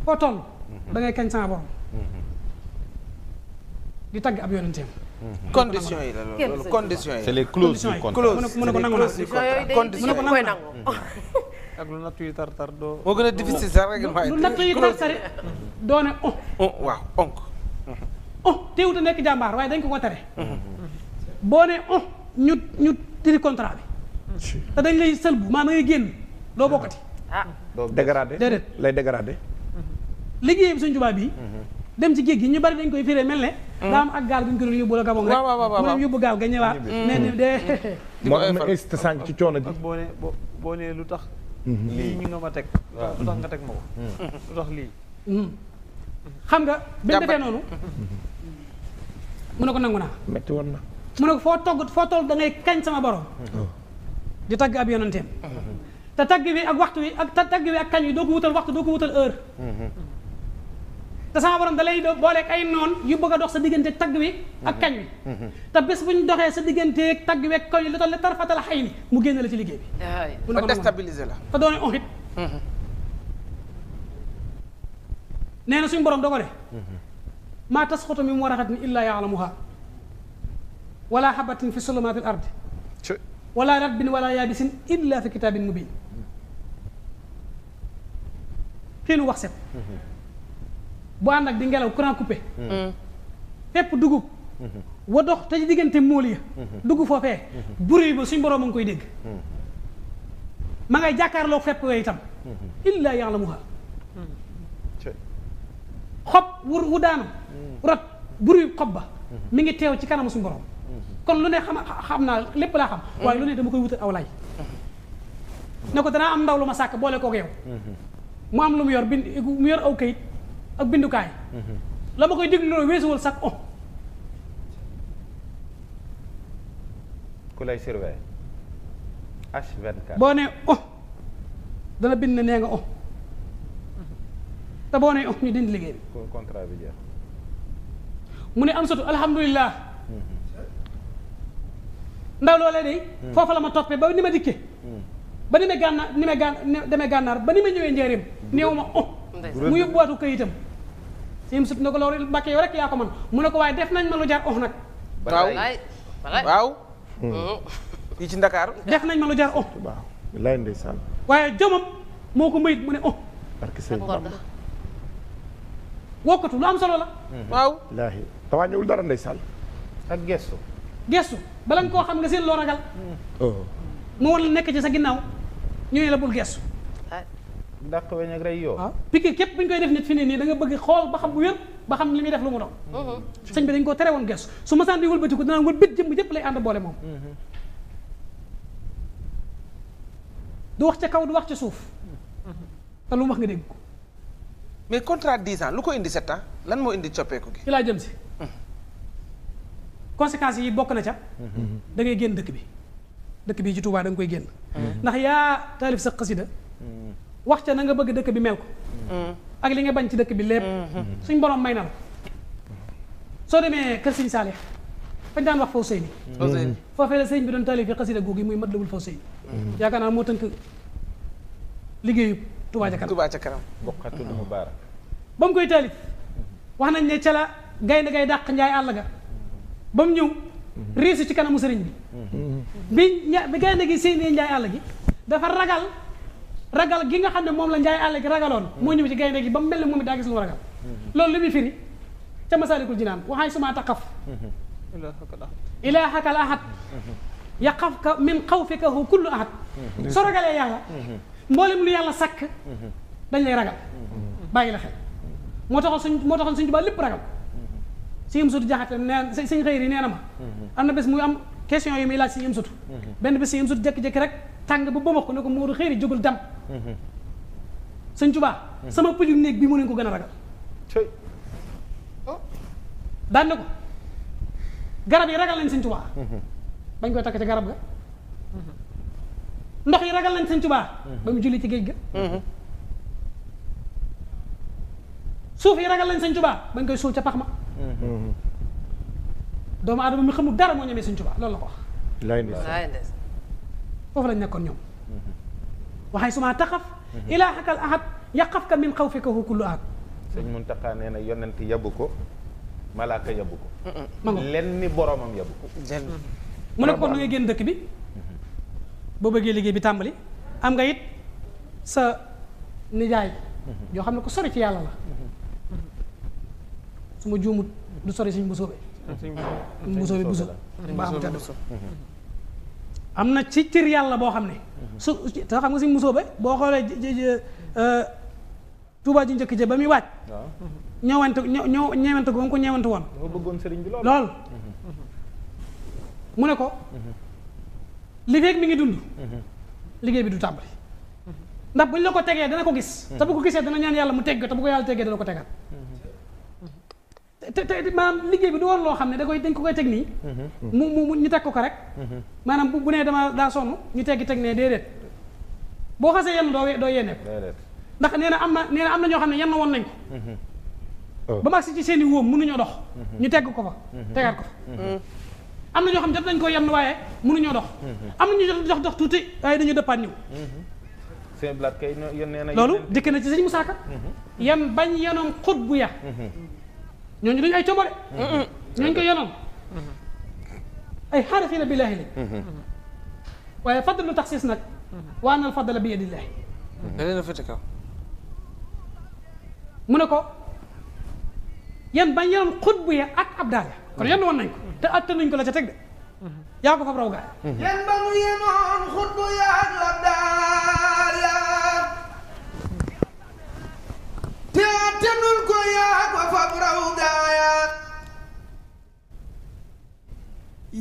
foo toll da ngay kañ sama borom di tagg ab yonenteem conditions yi la loolu conditions yi c'est les clauses du contrat mu ne ko nangu naa conditions mu koy nangu ak lu nattu yi tar doo moo gën a difficile sax règlement lu natt yi tartari doo ne waaw onk teewut a nekk jàmbaar waaye dañ ko tere boo ne ñu tiri contrat bi te dañ lay sëlbu maa ngay génn doo bokkati dégradé déedéet lay dégradé liggéeyam Sëñ Tuubaa bi dem ci géej gi ñu bari dañ koy firee mel ne daa am ak gaal bu ñu ko doon yóbbu la Gabon rek mu dem yóbbu gaal ga ñëwaat mais ni de moo tax ma insisté sànq ci coono ji ak boo nee lu tax lii ñu nga ma teg lu tax nga teg ma ko lu tax lii xam nga bi mu defee noonu mu ne ko nangu naa metti woon na mu ne ko foo toll da ngay kañ sama borom di tagg ab yonenteem te tagg wi ak waxtu wi ak tagg wi ak kañ wi doo ko wutal waxtu doo ko wutal heure te sama borom da lay booleeg ay noon yu bëgg a dox sa diggante tagg wi ak kañ wi te bés bu ñu doxee sa digganteeg tagg wi ak kañ wi lu toll tarfatal xay ni mu génne la ci liggéey bi ba déstabiliser la te doone on it nee na suñu borom da ko de maa tasxutu min waraqatin illaa yaalamuha wala habatin fi sulumatil ardi wala ratbin wala yaabisin illa fi kitaabin mubin xiinu wax set bu ànd ak di ngelaw courant coupé fépp dugub wa dox te ci diggante móol ya dugg foofee bruit ba suñ boroom a ngi koy dégg ma ngay jàkkaarloo fépp yooyu itam illaa ya'lamuha xob wu daanu rot bruit xob ba mi ngi teew ci kanamu suñu boroom kon lu ne xam naa lépp laa xam waaye lu ne dama koy wutal aw lay ne ko danaa am ndaw lu ma sàkk boole kook yow mu am lu mu yor mu yor aw kayit ak bindukaay la ma koy diglu loolu weesuwul sax ku lay surveiller H24 boo nee dana bind ne nee nga te boo nee ñu dindi liggéey bi contrat bi jeex mu ne am satu alhamdulilah ndaw loolee day foofa la ma toppee ba ni ma dikkee ba ni ma demee gànnaar ba ni ma ñëwee njëriñam néew ma mu yóbbuwaatu kayitam si sut na ko loolu Mbàkke yow rek yaa ko man mu ne ko waaye def nañ ma lu jar nag waaw fii ci Ndakaaru def nañ ma lu jar waaw lay ndeysaan waaye jomam moo ko mayit mu ne barke sëñ Bamba wokkatu lu am solo la waaw laahi te wàññiwul dara ndeysaan ak gestu bala nga koo xam nga seen loo ragal mu war la nekk ci sa ginnaaw ñu ne la bul gestu dàq weñ ak rey yoo. waaw piqûre képp bu ñu koy def nit fi ne nii da nga bëgg xool ba xam bu wér ba xam li muy def lu mu doon. sëñ bi dañ koo tere woon gestu su ma saan di wëlbatiku danaa wëlbati jëmm jëpp lay ànd boole moom. du wax ca kaw du wax ca suuf te lu mu wax nga dégg ko. mais contrat 10 ans lu ko indi 7 ans lan moo indi coppeeku gi. ci laa jëm si. conséquences yi bokk na ca. da ngay génn dëkk bi dëkk bi ci Touba da nga koy génn. ndax yaa taalif sa xasida wax ca na nga bëgg dëkk bi mel ko. ak li nga bañ ci dëkk bi lépp. suñ borom may na la soo demee kër Sëñ Saalix fañ daan wax Fawzeyni. foofee la sëñ bi doon taalif xasida googu muy Matlabul Fawzeyni. yaakaar naa moo tënk liggéeyu Touba ca kanam. Touba ca kanam. Bokkatul Mubaarak. ba mu koy taalif wax nañ ne ca la gaynde gay dàq njaay àll ga ba mu ñëw riisu ci kanamu sëriñ bi bi gaynde gi séenee njaay àll gi dafa ragal gi nga xam ne moom la njaay àll gi ragaloon moo ñëw ci gaynde gi ba mu mel ne moom it daa gis lu mu ragal loolu li muy firi ca Masaalikul Jinaan waxaay suma taqaf ilaahaka al ahad yaqafka min xawfikahu kullu ahad soo ragalee yàlla mboolem lu yàlla sakk dañ lay ragal bàyyi la xel moo taxoon suñ Tuubaa lépp ragal si yëm sutu jaxate neen sëñ xëyri yi nee na ma am na bés muy am question yi muy laaj si yëm sutu benn bés si yëm sutu jékki-jékki rek tàng ba bëma ko ne ko Moodu xëyri jógul dem sëñ Tuubaa sama pëju néeg bi mu ne ko gën a ragal daan na ko garab yi ragal nañ sëñ Tuubaa bañ koy takk ci garab ga ndox yi ragal nañ sëñ Tuubaa ba mu julli ci géej ga suuf yi ragal nañ sëñ Tuubaa bañ koy suul ca pax ma doomu aadama mi xamul dara moo ñemee sëñ Tuubaa loolu la ko wax foofu lañ nekkoon ñoom waxay suma taxaf ilaahaka al ahad yaqafka min xawfikahu kullu ahad sëñ Muntaxa nee na yonent yabu ko malaaka yabu ko ma ngo lenn ni boromam yabu ko mu ne ko kon na ngay génn dëkk bi boo bëggee liggéey bi tàmbali am nga it sa nijaay yoo xam ne ko sori ci yàlla la su ma juumut du sori suñ busóobe busóobe buso ba am tedd am na ci cër yàlla boo xam ne su te xam nga suñ busóobe boo xoolee Tuubaa ji njëkk ja ba muy waaj ñëwante ñeewante ko ba mu ko ñeewante woon dafa bëggoon sëriñ bi lool mu ne ko li feeg mi ngi dund liggéey bi du tàmbali ndax buñ la ko tegee dana ko gis te bu ko gisee dana ñaan yàlla mu tegg te bu ko yàlla teggee dana ko tegaat te maanaam liggéey bi du war loo xam ne dañ ko koy teg nii mu ñu teg ko rek maanaam bu nee dama daa sonn ñu teg ne déedéet boo xasee yenn doo yennee ko ndax nee na am na ñoo xam ne yenn woon nañ ko ba mag si ci seen i wóom mënuñoo dox ñu tegg ko fa tegaat ko fa am na ñoo xam ne jot nañ ko yenn waaye mënuñoo dox am na ñu dox tuuti waaye dañu dëppaat ñëw loolu dikk na ci sëñ Musaa Ka yan bañ yenoon xut bu ya ñooñu dañu ay combore ñooñu ko yenoon ay xaarifiina billaahi lañ waaye fadlu taxsiis nag waa nal fadla bi yadillaahi da leen a fete kaw mu ne ko yan bañ yenoon xut bu ya ak ab daal kon yenn woon nañ ko te atta nañ ko la ca teg de yaa ko fab raw gaay yan ba mu yenoon xut bu ya ak ab daal ya te atta nun ko yaa ko fab raw gaaya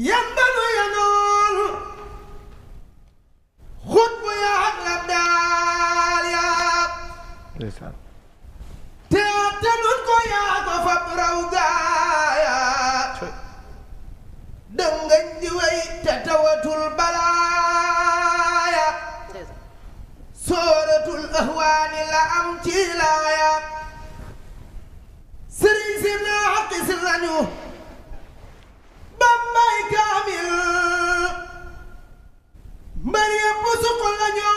yan ba mu yenoon xut bu ya ak ab daal ya te atta nun ko yaa ko fab raw gaaya dëngañ di wey te tawatul balaaya sooratul ahwaani la am ci laaya sëriñ si naaxis lañu bambay kaamil mbër yépp suq lañu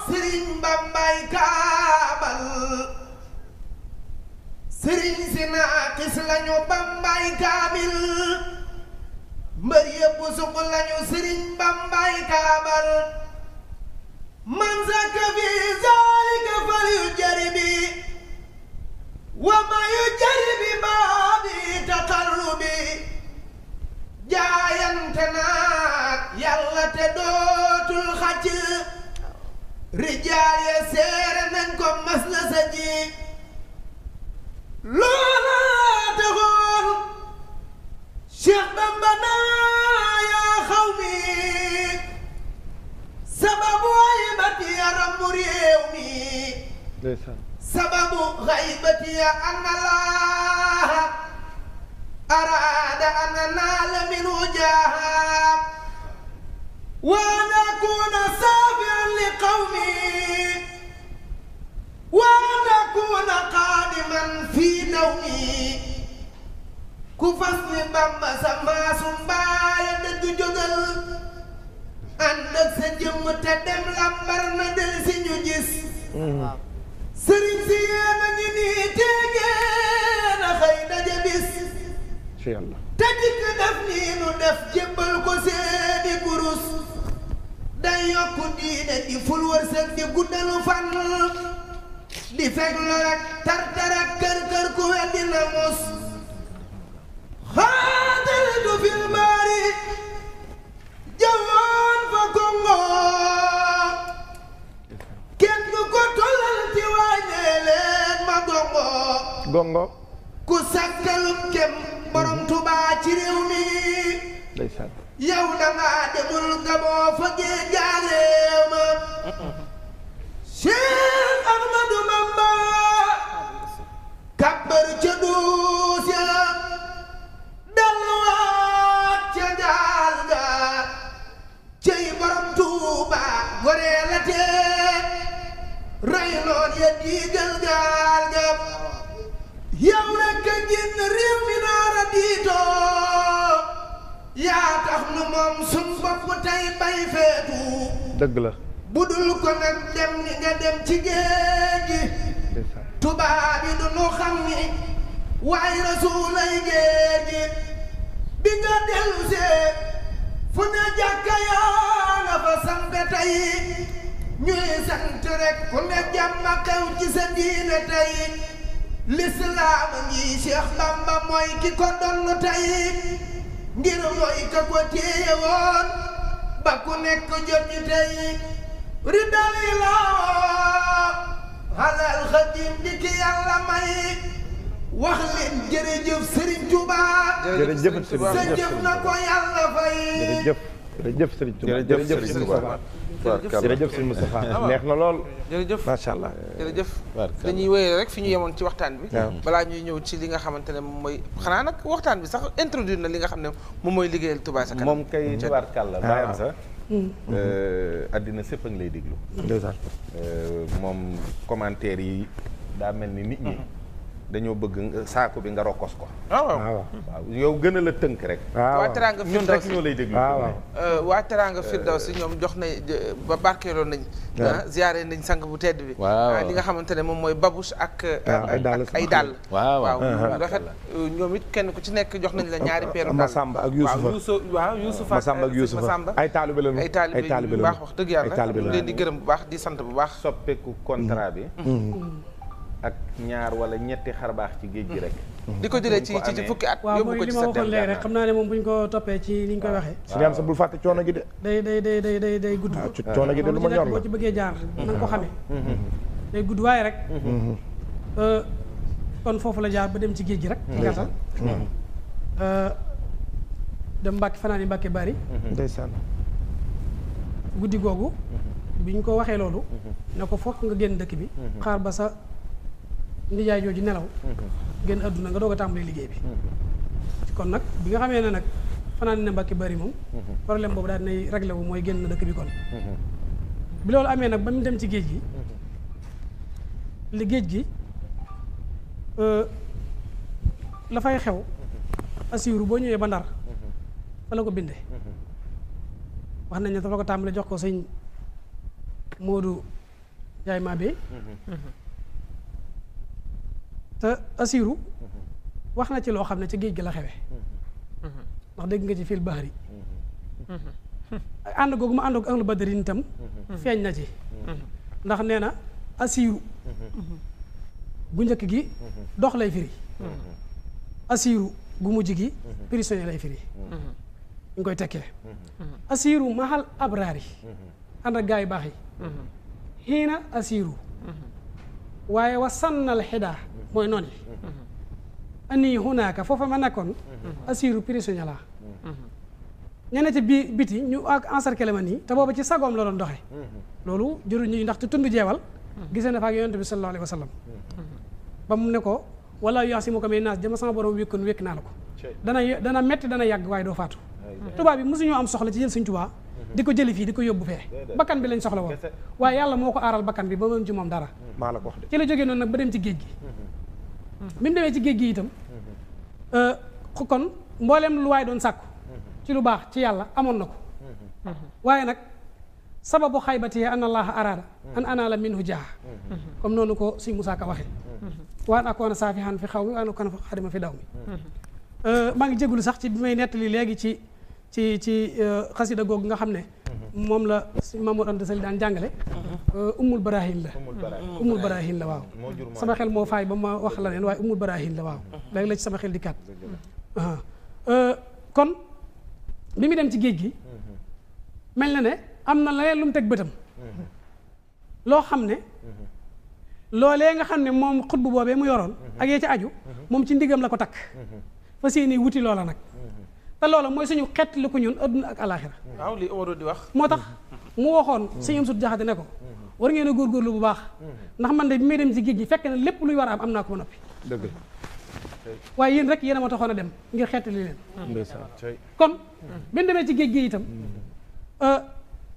sëriñ bambay kaabal sëriñ si naaxis lañu bambay kaamil mbër yépp suq lañu sëriñ bambay kaabal man zaka fi zalika fal yu jaribi wa ma yu jaribi baabi taqarrubi jaayante naag yàlla te dootul xacc rijaal ya seere nañ ko mas na sa ji loola taxoon Cheikh Bamba naa yaa xaw mi sababu haybati ya rammu réew mi sababu haybati ya anna laaha araada an naala minhu jaaha wa an akuna saafian li qawmi wa an akuna qaadiman fi nawmi ku fas ni Bamba sa maasu mbaaya dëgg jógal ànd ak sa jëmm te dem lambar na del si ñu gis sëriñ si yéen a ngi nii teegeen a xëy daje bis te dikk def nii nu def jébbal ko seeni kurus day yokku diine di ful wërsëg di guddalu fan di fekk lor ak tartar ak kër ku weddi na mos xaataltu fil baari jawoon fa Congo kenn du ko tollal ci wàññee leen ma gongo ku sàkkalum kem borom Tuubaa ci réew mi yow dangaa demul Gaboo fa gee jaareew ma Cheikh Ahmadou Bamba kàbbar ca duus ya delluwaat ca gaal ga cey borom Tuubaa goree la tee rey loon ya diigal gaal ga yow rekk a génn réew mi naara diitoo yaa tax nu moom sun bopp tey bay feetu dëgg la budul ko nag dem ni nga dem ci géej gi tubaab yi du nu xam ni waaye rasuulay géej gi bi nga dellu see fu ne jàkka yaa nga fa sampe tey ñuy sant rek ku ne jàmm xew ci sa diine tey lislaam ngi Cheikh Bamba mooy ki ko donn tey ngir mooy ka ko téye woon ba ku nekk jot ñi tey ridali laa halal xadim di ki yàlla may wax leen jërëjëf Serigne Touba jërëjëf sa jëf na ko yàlla fay jërëjëf Serigne Touba jërëjëf Serigne Moustapha jërëjëf Serigne Moustapha neex na lool jërëjëf macha allah jërëjëf dañuy wéyee rek fi ñu yemoon ci waxtaan bi balaa ñuy ñëw ci li nga xamante ne moom mooy xanaa nag waxtaan bi sax introduire na li nga xam ne moom mooy liggéeyal Touba sa kanam moom kay tubaarkàlla bàyyam sax addina sépp a ngi lay déglu moom commentaire yi daa mel ni nit ñi dañoo bëgg saako bi nga rokkos ko waaw yow gën a la tënk rek waa Teranga ñun rek ñoo lay déglu waa Teranga Firdawsi ñoom jox nañ ba barkeeloon nañ ziyaare nañ sang bu tedd bi li nga xamante ne moom mooy babouche ak ay dàll waaw rafet ñoom it kenn ku ci nekk jox nañ la ñaari peeru Masamba ak Youssoufa waaw Youssoufa Masamba ak Youssoufa ay taalibe lañu ay taalibe bu baax wax dëgg yàlla leen di gërëm bu baax di sant bu baax soppeeku contrat bi ak ñaar wala ñetti xarbaax ci géej gi rek di ko jëlee ci fukki at waaw mooy li ma waxoon léegi rek xam naa ne moom bu ñu ko toppee ci ni ñu koy waxee suñu am sa bul fàtte coono gi de day gudd coono gi de lu ma ñor la boo ci bëggee jaar na nga ko xamee day gudd waaye rek kon foofu la jaar ba dem ci géej gi rek ci gàttal dem Mbàkke fanaan yi Mbàkke bari ndeysaan guddi googu bi ñu ko waxee loolu ne ko fokk nga génn dëkk bi xaar ba sa ndijaay jooju nelaw génn àdduna nga doog a tàmbali liggéey bi kon nag bi nga xamee ne nag fanaan ne Mbàkke bari moom problème boobu daal dinay réglé wu mooy génn dëkk bi kon bi loolu amee nag ba mu dem ci géej gi li géej gi la fay xew asiiru boo ñëwee ba Ndar fa la ko binde wax nañ ne dafa ko tàmbali jox ko sëñ Moodu Njaay Maabe te asiiru wax na ci loo xam ne ci géej gi la xewe ndax dégg nga ci fil bahri ànd googu mu ànd ak ahlu badrin itam feeñ na ci ndax nee na asiiru gu njëkk gi dox lay firi asiiru gu mujj gi prisonnier lay firi ñu koy tekkee asiiru mahal abraar yi ànd ak gaa yu baax yi xiina asiru waaye wa sannal xidaa mooy noonu ani hunaaka foofa ma nekkoon asiru prisonnier la ñene ci biti ñu ak encercler ma nii te booba ci sagoom la doon doxe loolu jëru ñu ndax te tund jeewal gisee na fa ak yonent bi sallallahu alayhi wa sallam ba mu ne ko wala yaasimuka mina naas jama sama borom wékkoon wékk naa la ko dana metti dana yàgg waaye doo faatu tubaab bi mosuñoo am soxla ci jël Sëñ Tuubaa di ko jëli fii di ko yóbbu fee bakkan bi lañ soxla woon waaye yàlla moo ko aaral bakkan bi ba mën ci moom dara maa la ko wax de ci la jógee noonu nag ba dem ci géej gi bi mu demee ci géej gi itam kon mbooleem lu waay doon sàkku ci lu baax ci yàlla amoon na ko waaye nag sababu xaybati an allaha araada an anaala minhu jaaha comme noonu ko si Musaa Ka waxee waan akoona saafihan fi xaw mi waan akoona xadima fi daw mi maa ngi jégalu sax ci bi may nettali léegi ci xasida googu nga xam ne moom la Mamour Anta Sali daan jàngale ummul barahin la waaw sama xel moo faay ba ma wax la neen waaye ummul barahin la waaw léegi la ci sama xel di kat kon bi mu dem ci géej gi mel na ne am na leneen lu mu teg bëtam loo xam ne loolee nga xam ne moom xutbu boobee mu yoroon ak yee ci aju moom ci ndigam la ko takk fa seeni wuti loola nag te loola mooy suñu xett li ko ñun adduna ak alaxira waaw li Omaro di wax moo tax mu waxoon sëñ am sut jaxate ne ko war ngeen a góorgóorlu bu baax ndax man de bi may dem ci géej gi fekk na lépp luy war a am naa ko ba noppi dëgg waaye yéen rek yéen a ma taxoon a dem ngir xettali leen ndeysaan kon bi ñu demee ci géej gi itam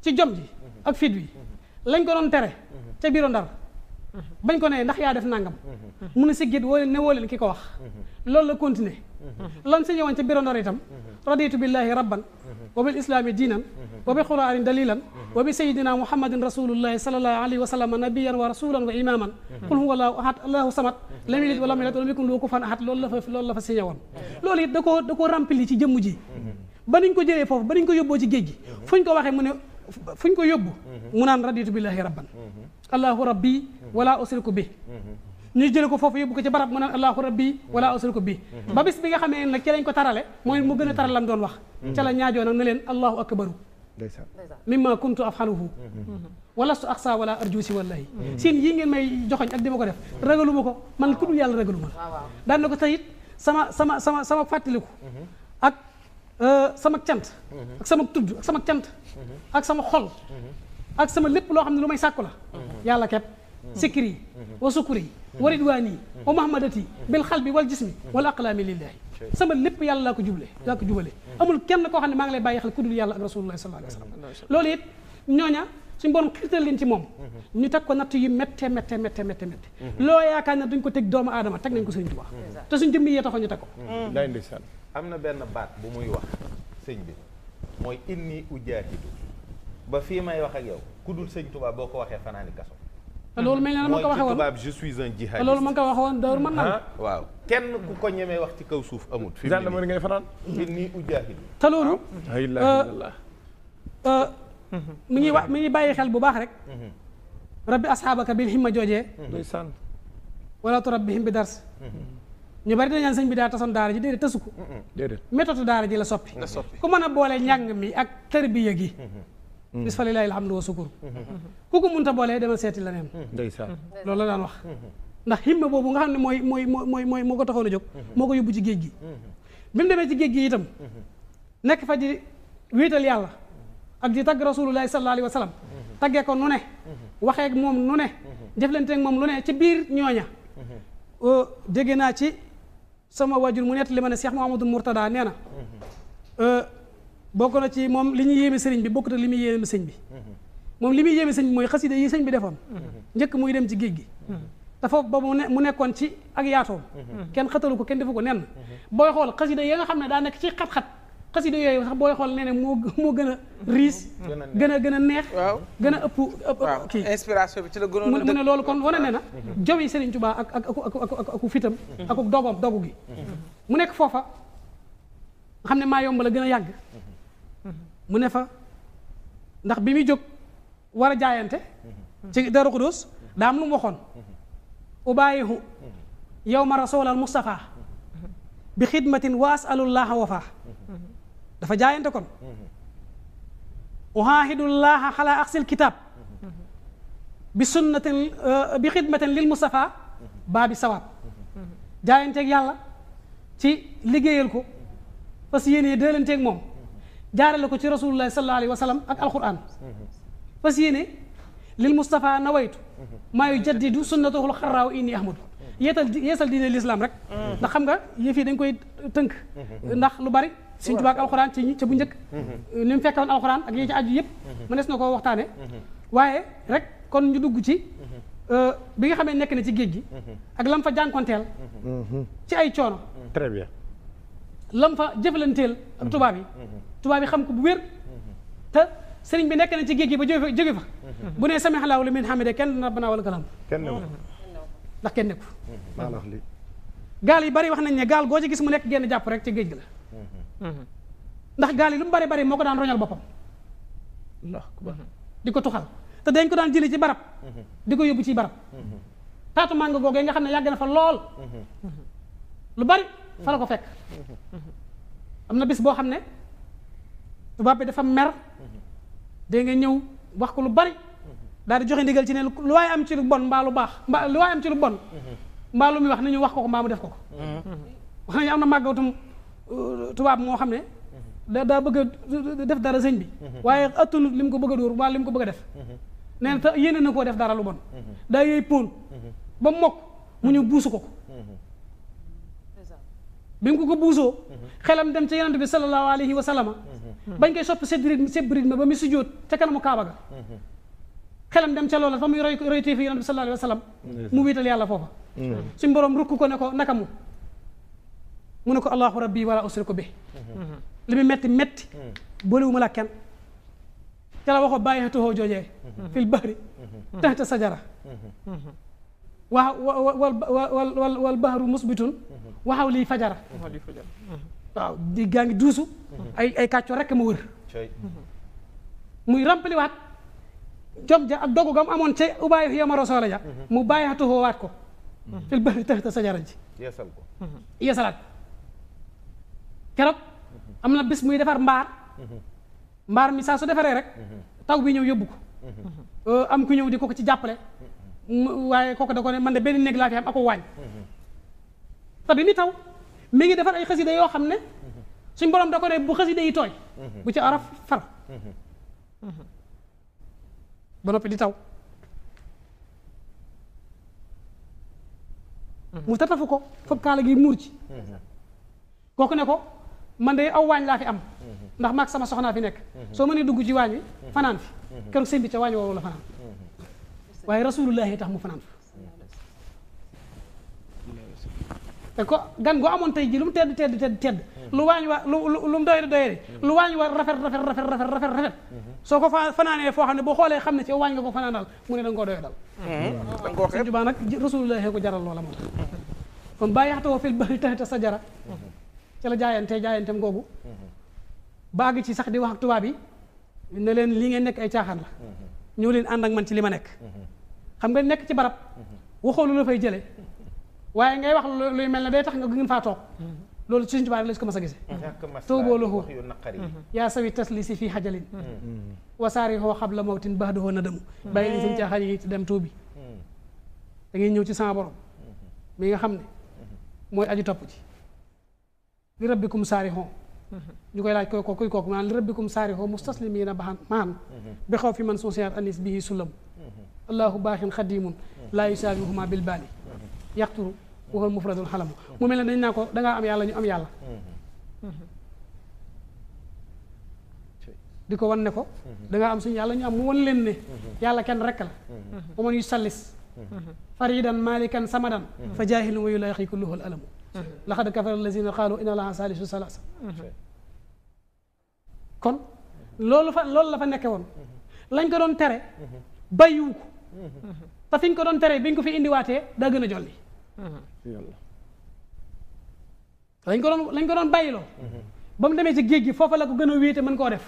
ci jom ji ak fit wi lañ ko doon tere ca biiro Ndar bañ ko ne ndax yaa def nangam mu ne si géej woo leen ne woo leen ki ko wax loolu la continuer lan si ñëwoon ca biiro Ndar itam raditu billahi rabban wa bil islami diinan wa bi qur'anin dalilan wa bi sayidina muhammadin rasulullahi sallallahu alayhi wa sallam nabiyan wa rasulan wa imaman qul huwa allahu ahad allahu samad lam yalid wa lam yulad wa lam yakun lahu kufuwan ahad loolu la fa si ñëwoon loolu it da koo rempli ci jëmm ji ba niñ ko jëlee foofu ba niñ ko yóbboo ci géej gi fuñ ko waxee mu ne fuñ ko yóbbu mu naan raditu billahi rabban allahu rabbi wala usriku bi ñu jële ko foofu yóbbu ko ci barab mu naan allahu rabbi wala usriku bi ba bis bi nga xamee nag ci lañ ko tarale mooy mu gën a taral lam doon wax ca la ñaajoo nag ne leen allahu akbaru mimma kuntu afxaluhu walastu axsa wala arjusi wallahi seen yii ngeen may joxoñ ak di ma ko def ragaluma ko man ku dul yàlla ragaluma daan na ko tayit sama fàttaliku ak sama cant ak sama tudd ak sama cant ak sama xol ak sama lépp loo xam ne lu may sàkku la yàlla kepp sikri wa sukuri wa ridwaani wa mahmadati bil xalbi wal jismi wal aqlaami lillahi sama lépp yàlla laa ko jubale amul kenn koo xam ne maa ngi lay bàyyi xel ku dul yàlla ak rasulullah sallallahu alayhi wa sallam loolu it ñooña suñu borom xiirtal leen ci moom ñu teg ko natt yu métte loo yaakaar ne duñ ko teg doomu aadama teg nañ ko Sëriñ Tuubaa te suñ jëmmi yee taxoon ñu teg ko day ndeysaan am na benn baat bu muy wax sëñ bi mooy inni ujaahidu ba fii may wax ak yow ku dul Sëñ Tuubaa boo ko waxee fanaani kaso te loolu mel na ma ko waxee woon tubaab je suis un jihadiste te loolu ma ko waxee woon dawr mën na waaw kenn ku ko ñemee wax ci kaw suuf amut fi mu ne ngay fanaan inni ujaahidu te loolu mi ngi bàyyi xel bu baax rek rabbi asxaabaka bil himma joojee ndeysaan wala turabbihim bi dars ñu bari dañaan sëñ bi daa tasoon daara ji déedéet tasu ko déedéet méthode daara ji la soppi ku mën a boole njàng mi ak tarbiya gi bis fa lillahi alhamdu wa sukur ku ko mënta boolee demal seeti leneen ndeysaan loolu la daan wax ndax himma boobu nga xam ne mooy moo ko taxoon a jóg moo ko yóbbu ci géej gi bi mu demee ci géej gi itam nekk fa di wéetal yàlla ak di tagg rasulullahi sallallahu alayhi wa sallam taggee ko nu ne waxee ak moom nu ne jëflanteeg moom lu ne ci biir ñooña dégg naa ci sama wajur mu nett li ma ne Cheikh Mouhamadou Mourtada nee na bokk na ci moom li ñuy yéeme sëriñ bi bokkut ak li muy yéeme sëñ bi moom li muy yéeme sëñ bi mooy xasida yi sëñ bi defoon njëkk muy dem ci géej gi te foofu ba mu nekkoon ci ak yaatoom kenn xatalu ko kenn defu ko nenn booy xool xasida yi nga xam ne daa nekk ci xat-xat xasida yooyu sax booy xool nee ne moo gën a riis gën a neex gën a ëpp kii inspiration bi ci la gënoon mu ne loolu kon wane ne na jom yi Sëriñ Tuubaa ak fitam ak dogu gi mu nekk foofa nga xam ne maa yomb la gën a yàgg mu ne fa ndax bi muy jóg war a jaayante ci Daaru Xudoos daa am lu mu waxoon ubaayihu yawma rasulal Mustafa bi xidmatin wa asalullaha wafa dafa jaayante kon uhaahidullaha xala axsil kitab bi sunnatin bi xidmatin lil Mustafa baa bi sawaab jaayanteeg yàlla ci liggéeyal ko fas yéene dëlanteeg moom jaarale ko ci rasulullahi sallallahu alayhi wa sallam ak alquran fas yéene lil Mustafa nawaytu maa yu jaddidu sunnatahul xarraaw inni ahmadu yeesal diine l'islam rek ndax xam nga yëf yi dañ koy tënk ndax lu bari Sëriñ Tuubaa ak alxuraan ci ca bu njëkk ni mu fekkoon alxuraan ak yi ci aju yëpp mënees na koo waxtaane waaye rek kon ñu dugg ci bi nga xamee nekk na ci géej gi ak lam fa jànkonteel ci ay coono très bien lam fa jëflanteel ak tubaab yi xam ko bu wér te sëriñ bi nekk na ci géej gi ba jóge fa bu nee sami Allaahu liman hamidah kenn rabbana wa lakal hamd ndax kenn nekku maa la wax li gaal yi bari wax nañ ne gaal goo ci gis mu nekk génn jàpp rek ci géej gi la ndax gaal yi lu mu bari moo ko daan roñal boppam di ko tuxal te dañ ko daan jëli ci barab di ko yóbbu ci barab taatu màngo googee nga xam ne yàgg na fa lool lu bari fa la ko fekk am na bis boo xam ne tubaab bi dafa mer dégg nga ñëw wax ko lu bari daal di joxe ndigal ci ne lu waaye am ci lu bon mbaa lu baax mbaa lu waaye am ci lu bon mbaa lu muy wax nañu wax ko mbaa mu def ko wax nañu am na màggatum tubaab moo xam ne daa bëgg a def dara sëñ bi waaye attunu li mu ko bëgg a dóor mbaa li mu ko bëgg a def nee na te yéene na koo def dara lu bon daa yooyu póon ba mokk mu ñu buusu ko bi mu ko buusoo xelam dem ca yonent bi sallallahu alayhi wa sallama bañ koy sopp sébrit ma ba mu sujjóot ca kanamu Kaaba ga xelam dem ca loola fa muy roy téefi yonent bi sallallahu alayhi wa sallam mu wiital yàlla foofa suñ boroom rukk ko ne ko naka mu ne ko allahu rabbi wala usriku bi li mu metti boolewuma la kenn ca la waxoo bàyyi toxoo joojee fil bahri tahta sajara wal bahru musbitun waxaw lii fajara waaw di gaa ngi duusu ay kàcco rekk ma wër muy rampaliwaat jom ja ak dogu gam amoon ca ubaayu yama rasoola ja mu bàyyi toxoo waat ko fil bahri tahta sajara ji yeesalaat keroog am na bis muy defar mbaar mi saa su defaree rek taw bi ñëw yóbbu ko am ku ñëw di ko ci jàppale waaye kooku da ko ne man de benn néeg laa fi am ako waañ te bi mi taw mi ngi defar ay xasida yoo xam ne suñ borom da ko ne bu xasida yi tooy bu ci araf far ba noppi di taw mu tatafu ko foog kaala gi muur ci kooku ne ko man de aw waañ laa fi am ndax maag sama soxnaa fi nekk soo mënee dugg ci waañ wi fanaan fi keroog sëñ bi ca waañ woowu la fanaan waaye rasulullahi tax mu fanaan fi te ko gan goo amoon tey ji lu mu tedd lu waañ wa lu mu doyee lu waañ wa rafet soo ko fanaanee foo xam ne boo xoolee xam ne ci waañ nga ko fanaanal mu ne da nga koo doyee dal sëñ Tuubaa nag rasulullahi ko jaral loola moom kon bàyyi yaxtawoo fil bahri tahta sajara ci la jaayantem googu ba àgg ci sax di wax ak tubaab yi ne leen lii ngeen nekk ay caaxaan la ñëw leen ànd ak man ci li ma nekk xam nga nekk ci barab waxoo lu la fay jële waaye ngay wax luy mel ne day tax nga gën faa toog loolu ci suñu tubaab la su ko mas a gisee tooboo lahu yaa sawi taslisi fii xajalin wasaari xoo xab la mawtin baax doxoo na demu bàyyi leen seen caaxaan yi dem tuubi da ngay ñëw ci sama borom mi nga xam ne mooy aju topp ci li rabbikum saarixoo ñu koy laaj kuy kooku maanaam li rabbikum saarixoo mustaslimiina mahan bi xaw fi man sonsiat anis bihi sulam allahu baaxin xadimun laa yusaabihumaa bil baali yaqturu waxal mufradun xalamu mu mel ne dañ naa ko dangaa am yàlla ñu am yàlla di ko wan ne ko dangaa am suñu yàlla ñu am mu wan leen ne yàlla kenn rekk la wa man yusallis faridan malikan samadan fa jaahilun wa yulaaxi kulluhu al alamu laqad kafara allazina qaalu inna allaha salisu salasa kon loolu la fa nekke woon lañ ko doon tere bàyyiwu ko te fi ñu ko doon tere bi ñu ko fi indiwaatee daa gën a jolli lañ ko doon bàyyiloo ba mu demee ci géej gi foofa la ko gën a wéete mën koo def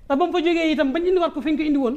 te ba mu fa jógee itam bañ indiwaat ko fi ñu ko indi woon